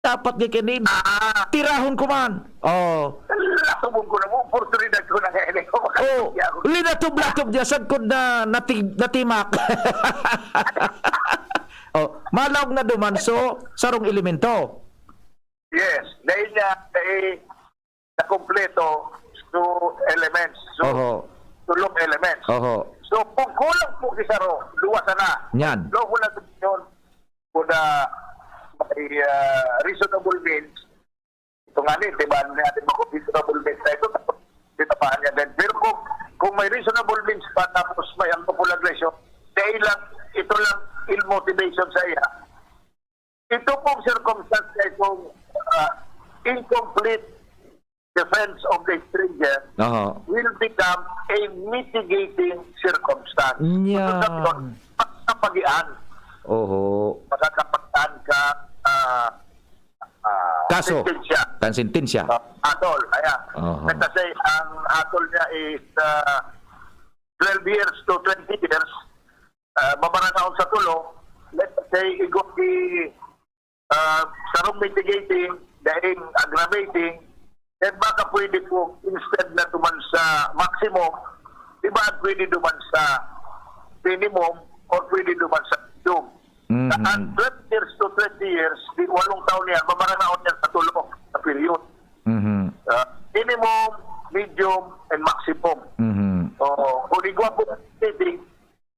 Dapat nga kini, Ah, tirahon ko man. Oh. Latubog ko na mo, oportunidad ko na ngayon. Oh, linatob-latob niya, sagkod na nati-, natimak. Oh, malaog na duman, so, sarong elemento. Yes, dahil niya, eh, nakompleto two elements. So, Oho. tulong elements. Oho. So, kung kulang po isa ro, luwa sana. Yan. Lawful na yun, kung na may ah, reasonable means, ito nga ni, di ba, ano natin, mga reasonable means na ito, tapos tinapahan niya din. Pero kung, kung may reasonable means pa, tapos may unlawful aggression, kailang Ito lang ill motivation sa iya. Ito pong circumstance na itong, ah, incomplete defense of the stranger Aha. will become a mitigating circumstance. Yan. Gusto sabihin, makakapagian. Oho. Makakapagian ka, ah, ah, Kaso, sentensya. Kan sentensya. Ah, hatol, ayan. Oho. Let's say, ang hatol niya is, ah, twelve years to twenty years, ah, mabarangaon sa tulo, let's say, igwa ki, ah, sarong mitigating, daing aggravating, then baka pwede po, instead na duman sa maximum, di ba pwede duman sa minimum or pwede duman sa medium? Mhm. Sa twelve years to twenty years, di walong taon niya, mabarangaon niya sa tulo na period. Mhm. Ah, minimum, medium, and maximum. Mhm. Oo. Kung igwa po, pwede,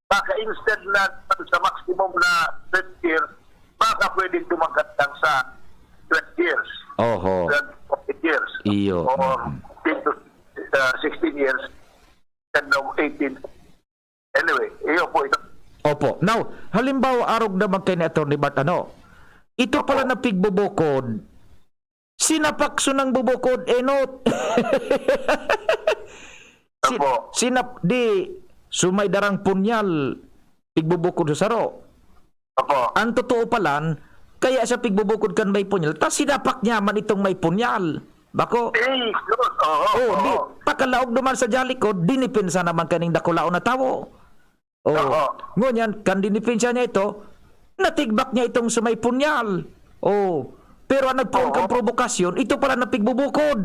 baka instead na sa maximum na twenty years, baka pwedeng dumagdag lang sa twenty years. Oho. Twenty years. Iyo. Or Mm. ten to, uh, sixteen years, ten to eighteen. Anyway, iyo po ito. Opo. Now, halimbawa, arog naman kay ni Attorney Bart, ano? Ito pala Opo. na pigbubukod, sinapak so nang bubukod, enot. Si-, Opo. sinap-, di, so may darang punyal, pigbubukod sa saro. Opo. Ang totoo palan, kaya siya pigbubukod kan may punyal, ta sinapak niya man itong may punyal. Bako? Eh, yun. Oo, Oh, di, oo. pakalaog naman sa jalikod, dinipensa naman kaning dakulaon na tawo. Oh. Oo. Ngunyan, kan dinipensa niya ito, natigbak niya itong sa may punyal. Oh. Pero ang nagpoon Oo. kang probokasyon, ito pala na pigbubukod.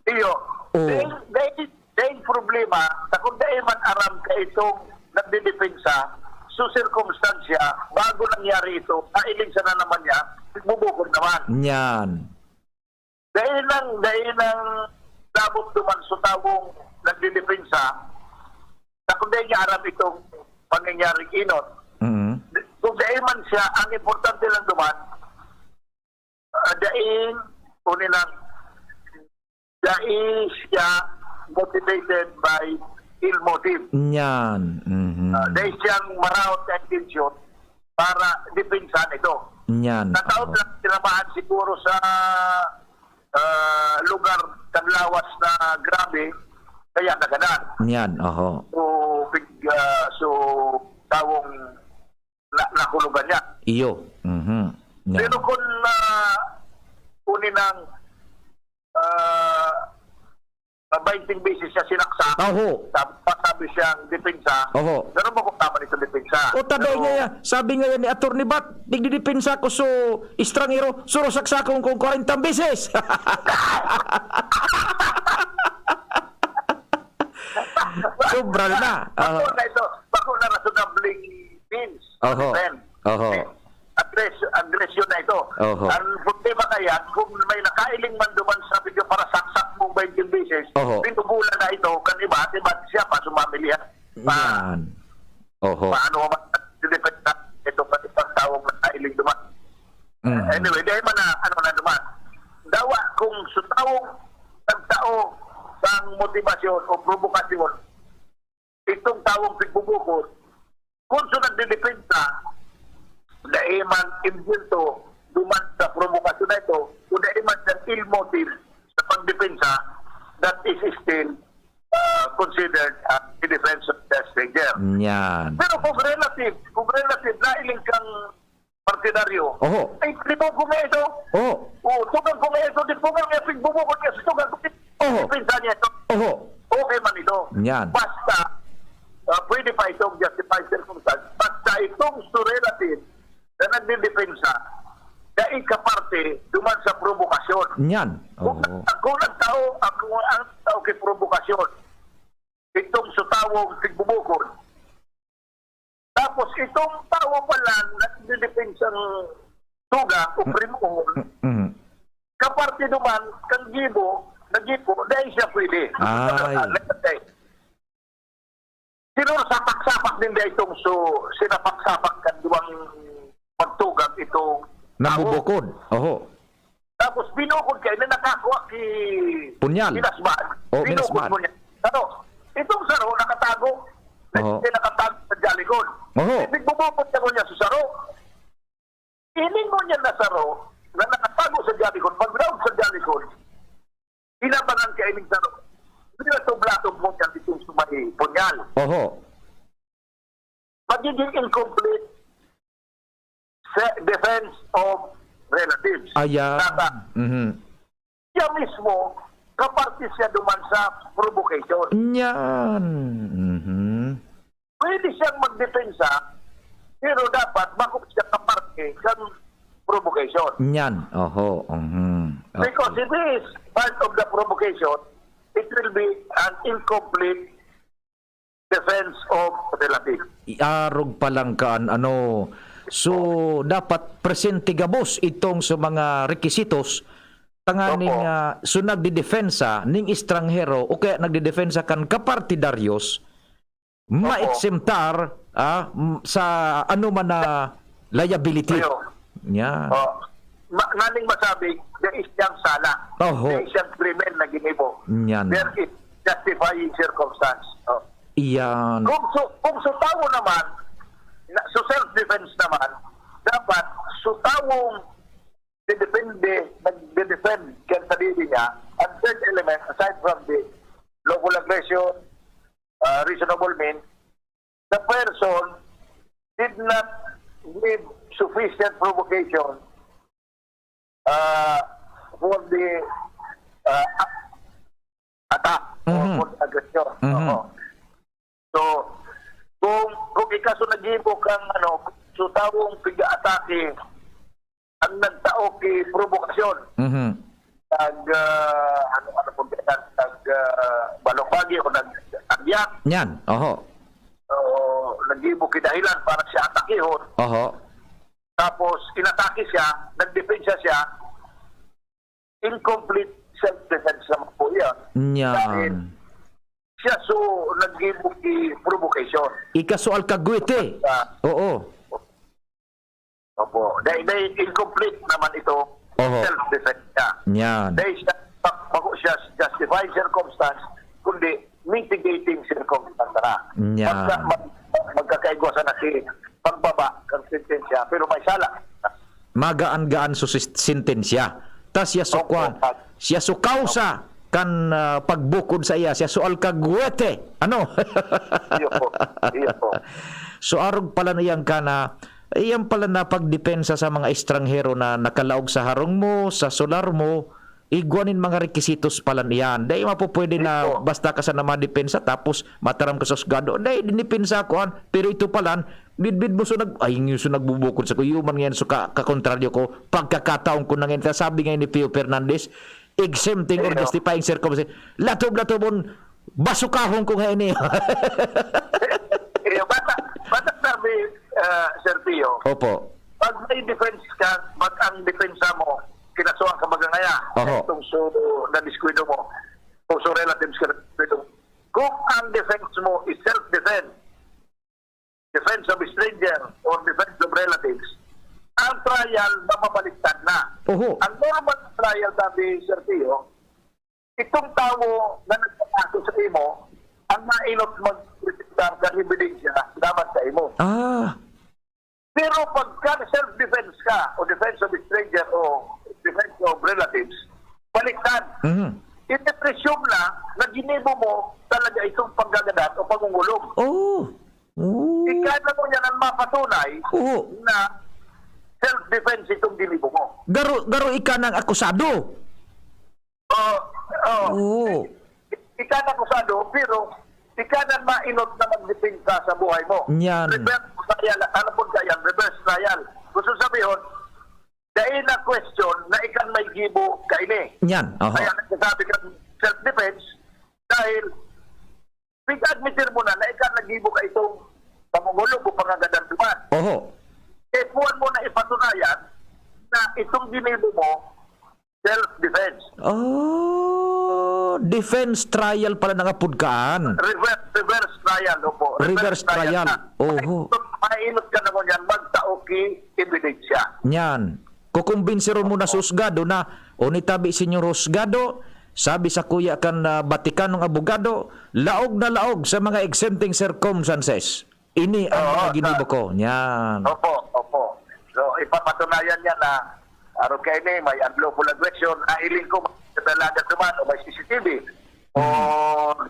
Iyo. Oo. Dahil, dahil, dahil problema, sa kung dahil man aram ka itong nagdidepensa, so sirkumstansya, bago nangyari ito, nailing sana naman niya, pigbubukod naman. Yan. Dai nang, dai nang labot duman sa tawong nagdedepensa, ta kun dai niya aram itong pangyayaring enot. Mm. Kung dai man siya, ang importante lang duman, ah, dai, kunin lang, dai siya motivated by ill motive. Nyan. Mhm. Ah, dai siyang maraot na intensyon para depensahan ito. Nyan. Nataot Oo. lang tinamaan siguro sa, ah, lugar kan lawas na grabe, kaya nagadan. Nyan, oho. So, pig-, ah, so, tawong na, nakulugan niya. Iyo. Mhm. Nyan. Pero kung, ah, kunin ang, ah, ah, bainting beses siya sinaksak. Oho. Tapos sabi siyang depensa. Oho. Pero makuha man itong depensa. O, taday Pero niya, sabi nga yan ni Attorney Bat, "Nagdidepensa ko so estranghero, suro saksakon kong kwarentang beses." Sobra na. Bako Oho. na ito. Bako na rasonableng means. Oho. Defense. Oho. Agres-, agresyon na ito. Oho. Ang problema kaya, kung may nakailing man duman sa video para saksak mo bainting beses, Oho. pinugulan na ito, kan iba, at iba siya pa, sumamili yan. Pa-, Yan. Oho. paano ba, ito pa isang taong nakailing duman? Mm. Anyway, dahil man na, ano na duman. Dawa, kung sa taong nagtao sang motibasyon o probokasyon, itong tawong pigbubukod, kung sa nagdidepensa, dai man imbento duman sa probokasyon na ito, o dai man sa ill motive sa pagdepensa, that is still, ah, considered, ah, a defense of the stranger. Yan. Pero kung relative, kung relative, nailing kang partidaryo, Oho. ay, libog ko nga ito. Oho. O, tugang ko nga ito, di po nga, nga pigbubukod nga sa tugang ko. Oho. Pinsan niya ito. Oho. Okay man ito. Yan. Basta, ah, pwede pa itong justified circumstance. Basta itong so relative na nagdidepensa, na ikaparte duman sa probokasyon. Yan. Kung, Oho. kung ang tao, ang, ang tao kay probokasyon, itong sa tawong pigbubukod, tapos itong tawo pala na nagdidepensang tugang o Mm. krimuhon, Mm, mm. kaparte naman, kang gibo, nagibo, dahil siya pwede. Ay. Let's say, sino sapak-sapak din dahil itong so, sinapak-sapak kan duwang magtugang itong tawo? Nambubukod. Oho. Tapos binukod kayo na nakakwa ki Punyal. Minasban. Oh, Binukod Minasban. mo niya. Ano? Itong saro nakatago. Oho. Kasi nakatago sa Jalikod. Oho. Nagbubukod ka niya sa saro. Ining ngunyan na saro na nakatago sa Jalikod, paglaog sa Jalikod, hinabangan ka ining saro. Hindi na tublatob mo yan itong sumay punyal. Oho. Magiging incomplete sa defense of relatives. Ayan. Tata. Mhm. Siya mismo, kaparte siya duman sa provocation. Yan. Mhm. Pwede siyang magdepensa, pero dapat bako siya kaparte sa provocation. Yan. Oho. Mhm. Okay. Because if he is part of the provocation, it will be an incomplete defense of relatives. Iarog pa lang kan ano. So, dapat presente gabos itong sa mga requisitos tanganing, Opo. ah, so nagdedefensa ning estranghero o kaya nagdedefensa kan kapartidaryos, Opo. maeksemtar, ah, m-, sa ano man na liability. Ayo. Yan. Oh. Ma-, nganing masabi, dai siyang sala. Oho. Dai siyang krimen na ginibo. Yan. There is justifying circumstance. Oh. Iyan. Kung su-, kung su tawo naman, na, su self-defense naman, dapat su tawong didepende, nagde-defend kan sadiri niya, ang third element, aside from the lawful aggression, ah, reasonable means, the person did not give sufficient provocation, ah, for the, ah, attack or Mhm. for the aggression. Mhm. Oo. So, kung, kung ikaso naggibo kang, ano, so tawong piga-atake, ang nagtao ki provokasyon. Mhm. Nag, ah, ano, ano po yan? Nag, ah, balokbagi o nag-agyak. Yan, oho. Oo, naggibo ki dahilan para siya atakihon. Oho. Tapos, inatake siya, nagdepensa siya, incomplete self-defense naman po yan. Yan. Dahil siya so naggibo ki provocation. Ikaso alkagwete. Sa Oo. Opo. Dahil, dahil incomplete naman ito, Oho. self-defense niya. Yan. Dahil siya, bako siya justified circumstance, kundi mitigating circumstance na. Yan. Magka-, mag-, magkakaigwa sa nasi pagbaba ng sentensya, pero may sala. Magaan-gaan so sis-, sentensya. Ta siya so Opo, kwan, pag- siya so kausa kan, ah, pagbukod sa iya, siya so alkagwete. Ano? Iyo po. Iyo po. So, arog pala na yan ka na, iyan pala na pagdepensa sa mga estranghero na nakalaog sa harong mo, sa solar mo, igwa nin mga requisitos pala niyan. Dai mapupwede na Iyo. basta ka sana madepensa tapos mataram ka sa husgado. Dai, dinipensa ko an, pero ito palan, bidbid mo so nag-, ay, yung so nagbubukod sa kuyo man ngayon so ka-, kakontraryo ko, pagkakataon ko na ngayon. Sabi ngayon ni Pio Fernandez, exempting or Iyo. justifying circumstance. Latob-latobon, basukahon ko ngayon eh. Iyo, bata, bata sabi, ah, Sir Pio, Opo. pag may defense ka, pag ang depensa mo, kinasuhan ka magangaya, Oho. itong so, nadiskuido mo, o so relatives ka nadiskuido mo. Kung ang defense mo is self-defense, defense of stranger, or defense of relatives, ang trial mamabaliktad na. Oho. Ang normal na trial, sabi Sir Pio, itong tawo na nagpakaso sa imo, ang mainot magpresenta kan ebidensya laban sa imo. Ah. Pero pagka self-defense ka, o defense of stranger, o defense of relatives, baliktad. Mhm. Iti-presume na na ginibo mo talaga itong pagkagadan o pangungulog. Oh. Oh. Ika na mo niya nang mapatunay Oo. na self-defense itong ginibo mo. Garo, garo ika nang akusado. Oh, oh. Oo. Ika na akusado, pero ika na mainot na magdepensa sa buhay mo. Yan. Reverse trial. Ano po kaya? Reverse trial. Gusto sabihin, dahil na question na ika may gibo kaini. Yan. Oho. Kaya nagsasabi ka self-defense dahil pag-admitir mo na na ika naggibo ka itong pangungulog o pangagadan duman. Oho. Eh, puwan mo na ipatunayan na itong ginibo mo, self-defense. Oh, defense trial pala nang apod kaan. Reverse, reverse trial, opo. Reverse trial. na. Oho. Mainot ka naman yan, magtao ki ebidensya. Yan. Kukumbinsiron mo na Opo. sa husgado na, o nitabi, Senyor Husgado, sabi sa kuya kan, ah, Batikanong abogado, laog na laog sa mga exempting circumstances. Ini ang Oo, mga ginibo sa- ko. Yan. Opo, opo. So, ipapatunayan niya na arog kaini, may unlawful aggression, nailing ko, may dalaga duman o may C C T V. O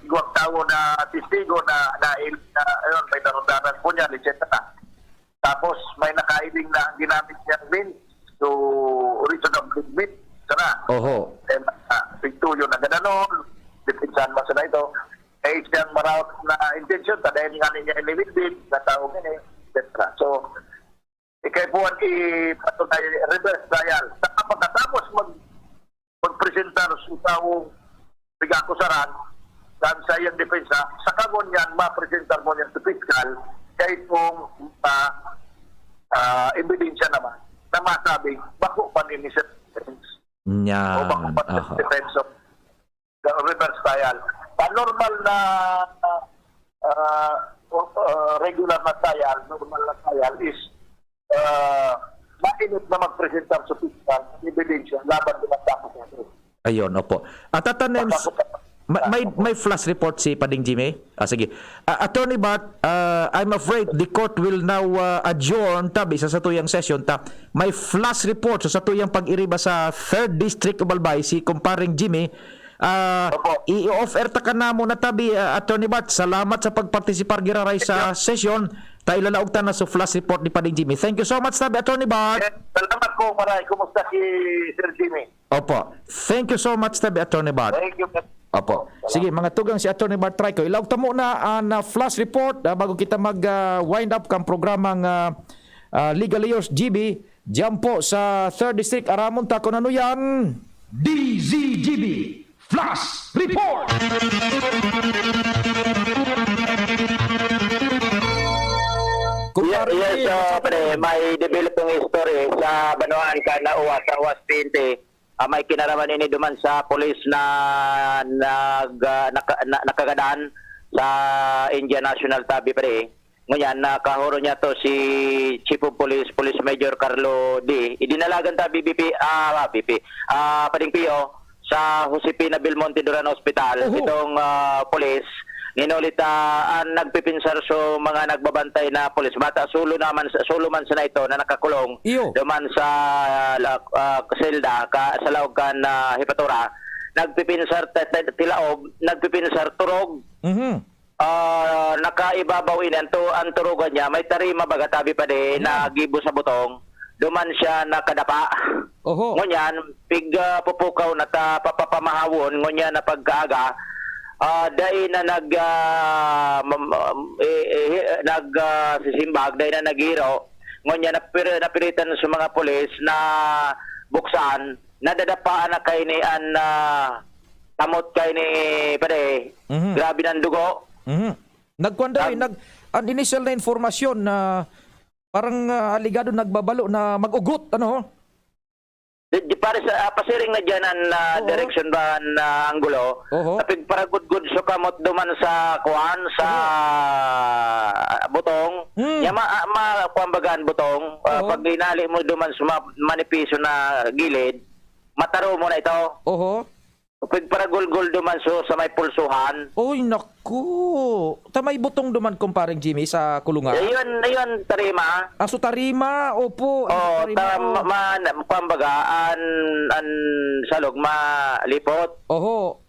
igwang tawo na testigo na, na, na ayun, may darong-darang punyal, et cetera. Tapos may nakailing na ginamit niyang means to reasonably meet sana. Oho. Then, ah, pigtuyo na gananon, depensahan mo sana ito. Eh, siyang maraot na intensyon, ta dahil nga niya iniwidbid, na tao nga eh, et cetera. So, ikaipuan ipatunay reverse trial. Saka pagkatapos mag, magpresentar sa taong pag-akusaran, dan sa iyang depensa, sa kangon yan, mapresentar mo niya sa piskal, kaya itong uh, uh, ebidensya naman na masabing bako pa ni Mister Defense. O bako Yan. pa ni Aha. Defense of the reverse trial. Ang normal na uh, uh, uh, regular na trial, normal na trial is uh, mainit na magpresentar sa piskal ng ebidensya laban sa mga kaso. Ayun, opo. At Tata Nems, may, may, may flash report si Pading Jimmy? Ah, sige. Ah, Attorney Bart, ah, I'm afraid the court will now ah, adjourn, tabi, sa satuyang session, ta may flash report sa satuyang pag-iriba sa Third District of Albay, si Kumparing Jimmy. Ah, Opo. I-offer ta ka na muna, tabi, ah, Attorney Bart. Salamat sa pagpartisipar giraray sa session. Ta ilalaog ta na sa flash report ni Pading Jimmy. Thank you so much, tabi, Attorney Bart. Yes, salamat po, Maray. Kumusta si Sir Jimmy? Opo. Thank you so much, tabi, Attorney Bart. Thank you. Opo. Sige, mga tugang, si Attorney Bart Trico. Ilaog ta muna ang ah, flash report ah, bago kita mag ah, wind up kang programang ah, ah, Legal Ears G B. Diyan po sa Third District, aramon ta kung ano yan. D Z G B Flash Report! Yes, Kumpare, yes, so, masabi pre, mo. May developing history sa Banwaan kan Naua sa Huas Pinte. Ah, may kinaraman ini duman sa pulis na nag, ah, naka, na, nakagadan sa India National, tabi, pre. Ngunyan, nakahuro niya to si Chief of Police, Police Major Carlo D. Idinalagan ta B P P, ah, B P, ah, Pading Pio, sa Josefina Belmonte Duran Hospital. Oho. Itong ah, pulis, nginulit ah, ang nagpipinsar so mga nagbabantay na pulis. Bata, sulo naman, sulo man sana ito na nakakulong Iyo. duman sa la- ah, selda, ka, sa laog kan ah, Hipatura. Nagpipinsar, te- te- tilaob, nagpipinsar turog. Mhm. Ah, nakaibabaw ini. Ang, tu- ang turugan niya, may tarima baga, tabi pa di, Yan. na gibo sa butong. Duman siya nakadapa. Oho. Ngunyan, pig ah, pupukaw na ta papapamahawon, ngunyan na pagkaaga, ah, dai na nag ah, mam- eh, eh, nag ah, sisimbag, dai na nagiro. Ngunyan napir- napiritan sa mga pulis na buksan, nadadapaan na kaini an ah, kamot kaini, pare. Mhm. Grabe ng dugo. Mhm. Nagkuan daw, eh, Nag- nag ang initial na informasyon na parang ah, aligado nagbabalo na mag-ugot, ano? Di, di, pare, sa ah, pasiring na diyan ang ah, Oo. direksyon ba na anggulo. Oho. Kapig paragudgud so kamot duman sa kuan sa butong. Hmm. Ya ma, ah, ma kuan baga ang butong. Ah, Oo. Pag inali mo duman sa ma- manipiso na gilid, mataro mo na ito. Oho. Kapig paragulgul duman so sa may pulsuhan. Oy, naku. Ta may butong duman, kumpareng Jimmy, sa kulungan? Ayun, ayun, tarima. Ah, so tarima, opo. Ang Oh, tarima, ta oh. ma, ma, kuwan baga, an, an salog malipot. Oho.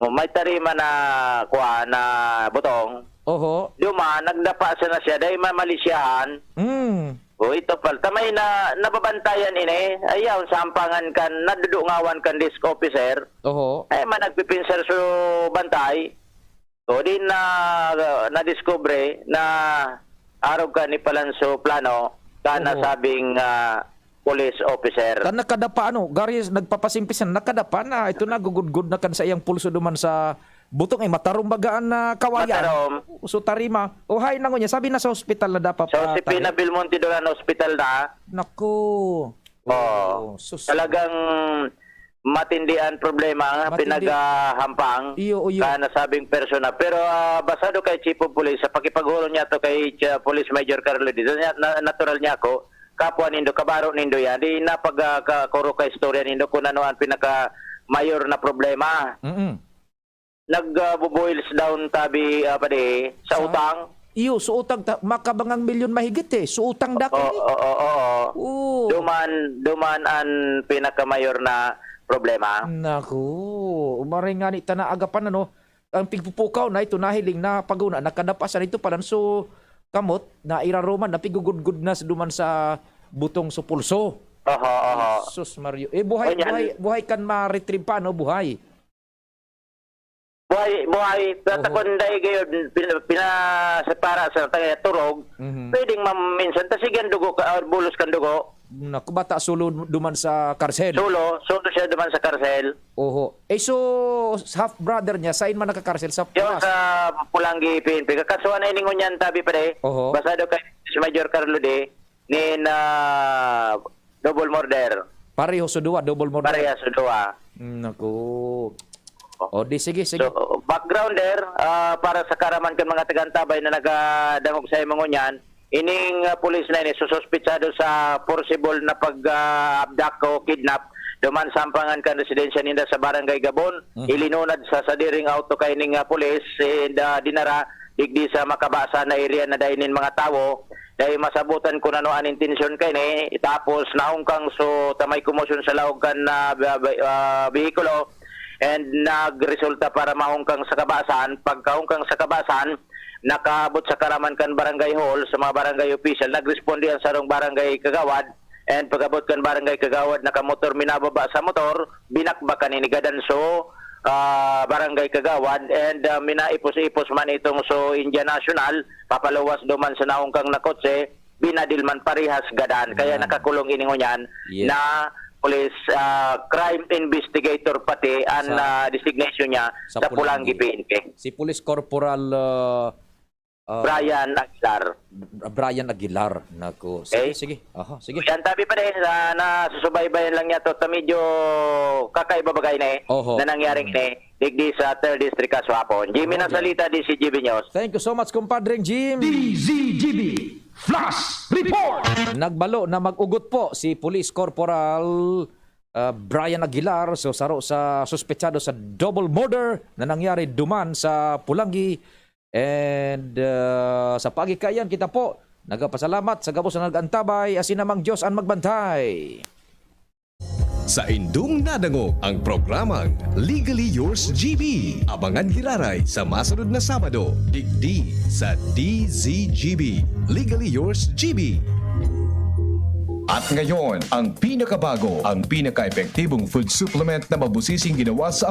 Oh, may tarima na kuwan na butong. Oho. Duma, nagdapa siya na siya. Dahil mamalisyahan. Mm. Oh, ito pal. Tamay na nababantayan ini. Ayaw, sampangan kan, nadudungawan kan desk officer. Oho. Ay, man nagpipinsar so bantay. O, di na, nadiskubre na arog ka ni Palanso Plano, ka Oho. nasabing ah, police officer. Kan nakadapa, ano, gari, nagpapasimpis na, nakadapa na. Ito na, gugudgod na kan sa iyang pulso duman sa butong, eh, matarom baga an ah, kawayan. Matarom. So, tarima. O, hay, nango niya, sabi na sa hospital na dapat Sa ah, Josefina tayo. Belmonte Duran Hospital na. Naku. Oo. Oh, sus. Talagang matindi ang problema nga Matindi. pinaghahampang Iyo, iyo. ka nasabing persona. Pero ah, basado kay Chief of Police, sa pakipagulong niya to kay ah, Police Major Carlo Dizon, niya, na, natural niya ako, kapwa nindo, kabaro nindo yan, di napag ah, ka, kuro ka istorya nindo kung ano ang pinaka mayor na problema. Mm-mm. Nag ah, boils down tabi ah, padi sa Sa utang. Iyo, so utang ta-, makabangang milyon mahigit eh. So utang da Oo, kini. oo, oo. Oo. Duman, duman an pinakamayor na problema. Naku, umaray ngani ta naagapan, ano, ang pigpupukaw na ito, nahiling na paguna, nakadapasan ito palan so kamot, na iraruman, na pigugudgud na sa duman sa butong so pulso. Aha, aha. Jesus Mario. Eh, buhay, Ngunyan buhay, buhay kan ma-retrieve pa, no? Buhay. Buhay, buhay. Oho. Tatakon dai gayod, pina-, pinasepara sa tayo turog. Mhm. Pwedeng mam-, minsan, ta sige ang dugo ka, or bulos kan dugo. Naku, bata, sulo duman sa karsel. Sulo, sulo siya duman sa karsel. Oho. Eh, so, half brother niya, sain man nakakarsel? Sa Yung Pulas? Sa Pulangi P N P. Kakasuhan na ini ngunyan, tabi pa de. Oho. Basado kay si Major Carlo de, nin, ah, double murder. Pareho sa duwa, double murder. Pareha sa duwa. Mm, naku. O, di, sige, sige. So, background there, ah, para sa karaman kan mga taga-antabay na nagadangog sa imo ngunyan, ining, ah, pulis na ini, sususpitsado sa forcible na pag, ah, abduct o kidnap, duman sampangan kan residensya ninda sa Barangay Gabon, Mhm. ilinunad sa sadiring auto kaining, ah, pulis, and, ah, dinara digdi sa Makabasan na area na dai nin mga tawo, dai masabutan kun ano an intensyon kaini, tapos nahungkang so ta may komosyon sa laog kan, ah, ba-, ba-, ah, behikulo, and nagresulta para mahungkang sa Kabasan. Pagkahungkang sa Kabasan, nakaabot sa karaman kan barangay hall, sa mga barangay official, nagresponde ang sarong barangay kagawad, and pag-abot kan barangay kagawad, nakamotor minababa sa motor, binakbakan ini gadan so, ah, barangay kagawad, and, ah, minaipos-ipos man itong so India National, papaluwas duman sa nahungkang na kotse, binadil man parehas gadan. Kaya Yan. nakakulong ini ngunyan Yes. na police, ah, crime investigator pati ang, Sa ah, designation niya sa sa Pulangi Pulangi. P N P. Si Police Corporal, ah, Ah, Brian Aguilar. Brian Aguilar. Naku. Sige, Okay. sige. Aha, sige. Yan, tabi pa rin, ah, nasusubaybayan lang niya to. Ta medyo kakaiba bagay na eh, Oho. na nangyari Mm. na eh. Digdi sa third District, Casuapon. Jimmy Okay. Nasalita, D Z G B News. Thank you so much, kumpadreng Jim. D Z G B Flash Report! Nagbalo na mag-ugot po si Police Corporal, ah, Brian Aguilar, so saro sa suspetsado sa double murder na nangyari duman sa Pulangi, And, ah, sa paagi kaiyan, kita po nagpapasalamat sa gabos na nag-antabay, asin namang Diyos an magbantay. Saindong nadangog ang programang Legally Yours G B. Abangan giraray sa masunod na Sabado, digdi sa D Z G B. Legally Yours G B. At ngayon, ang pinakabago, ang pinaka-epektibong food supplement na mabusising ginawa sa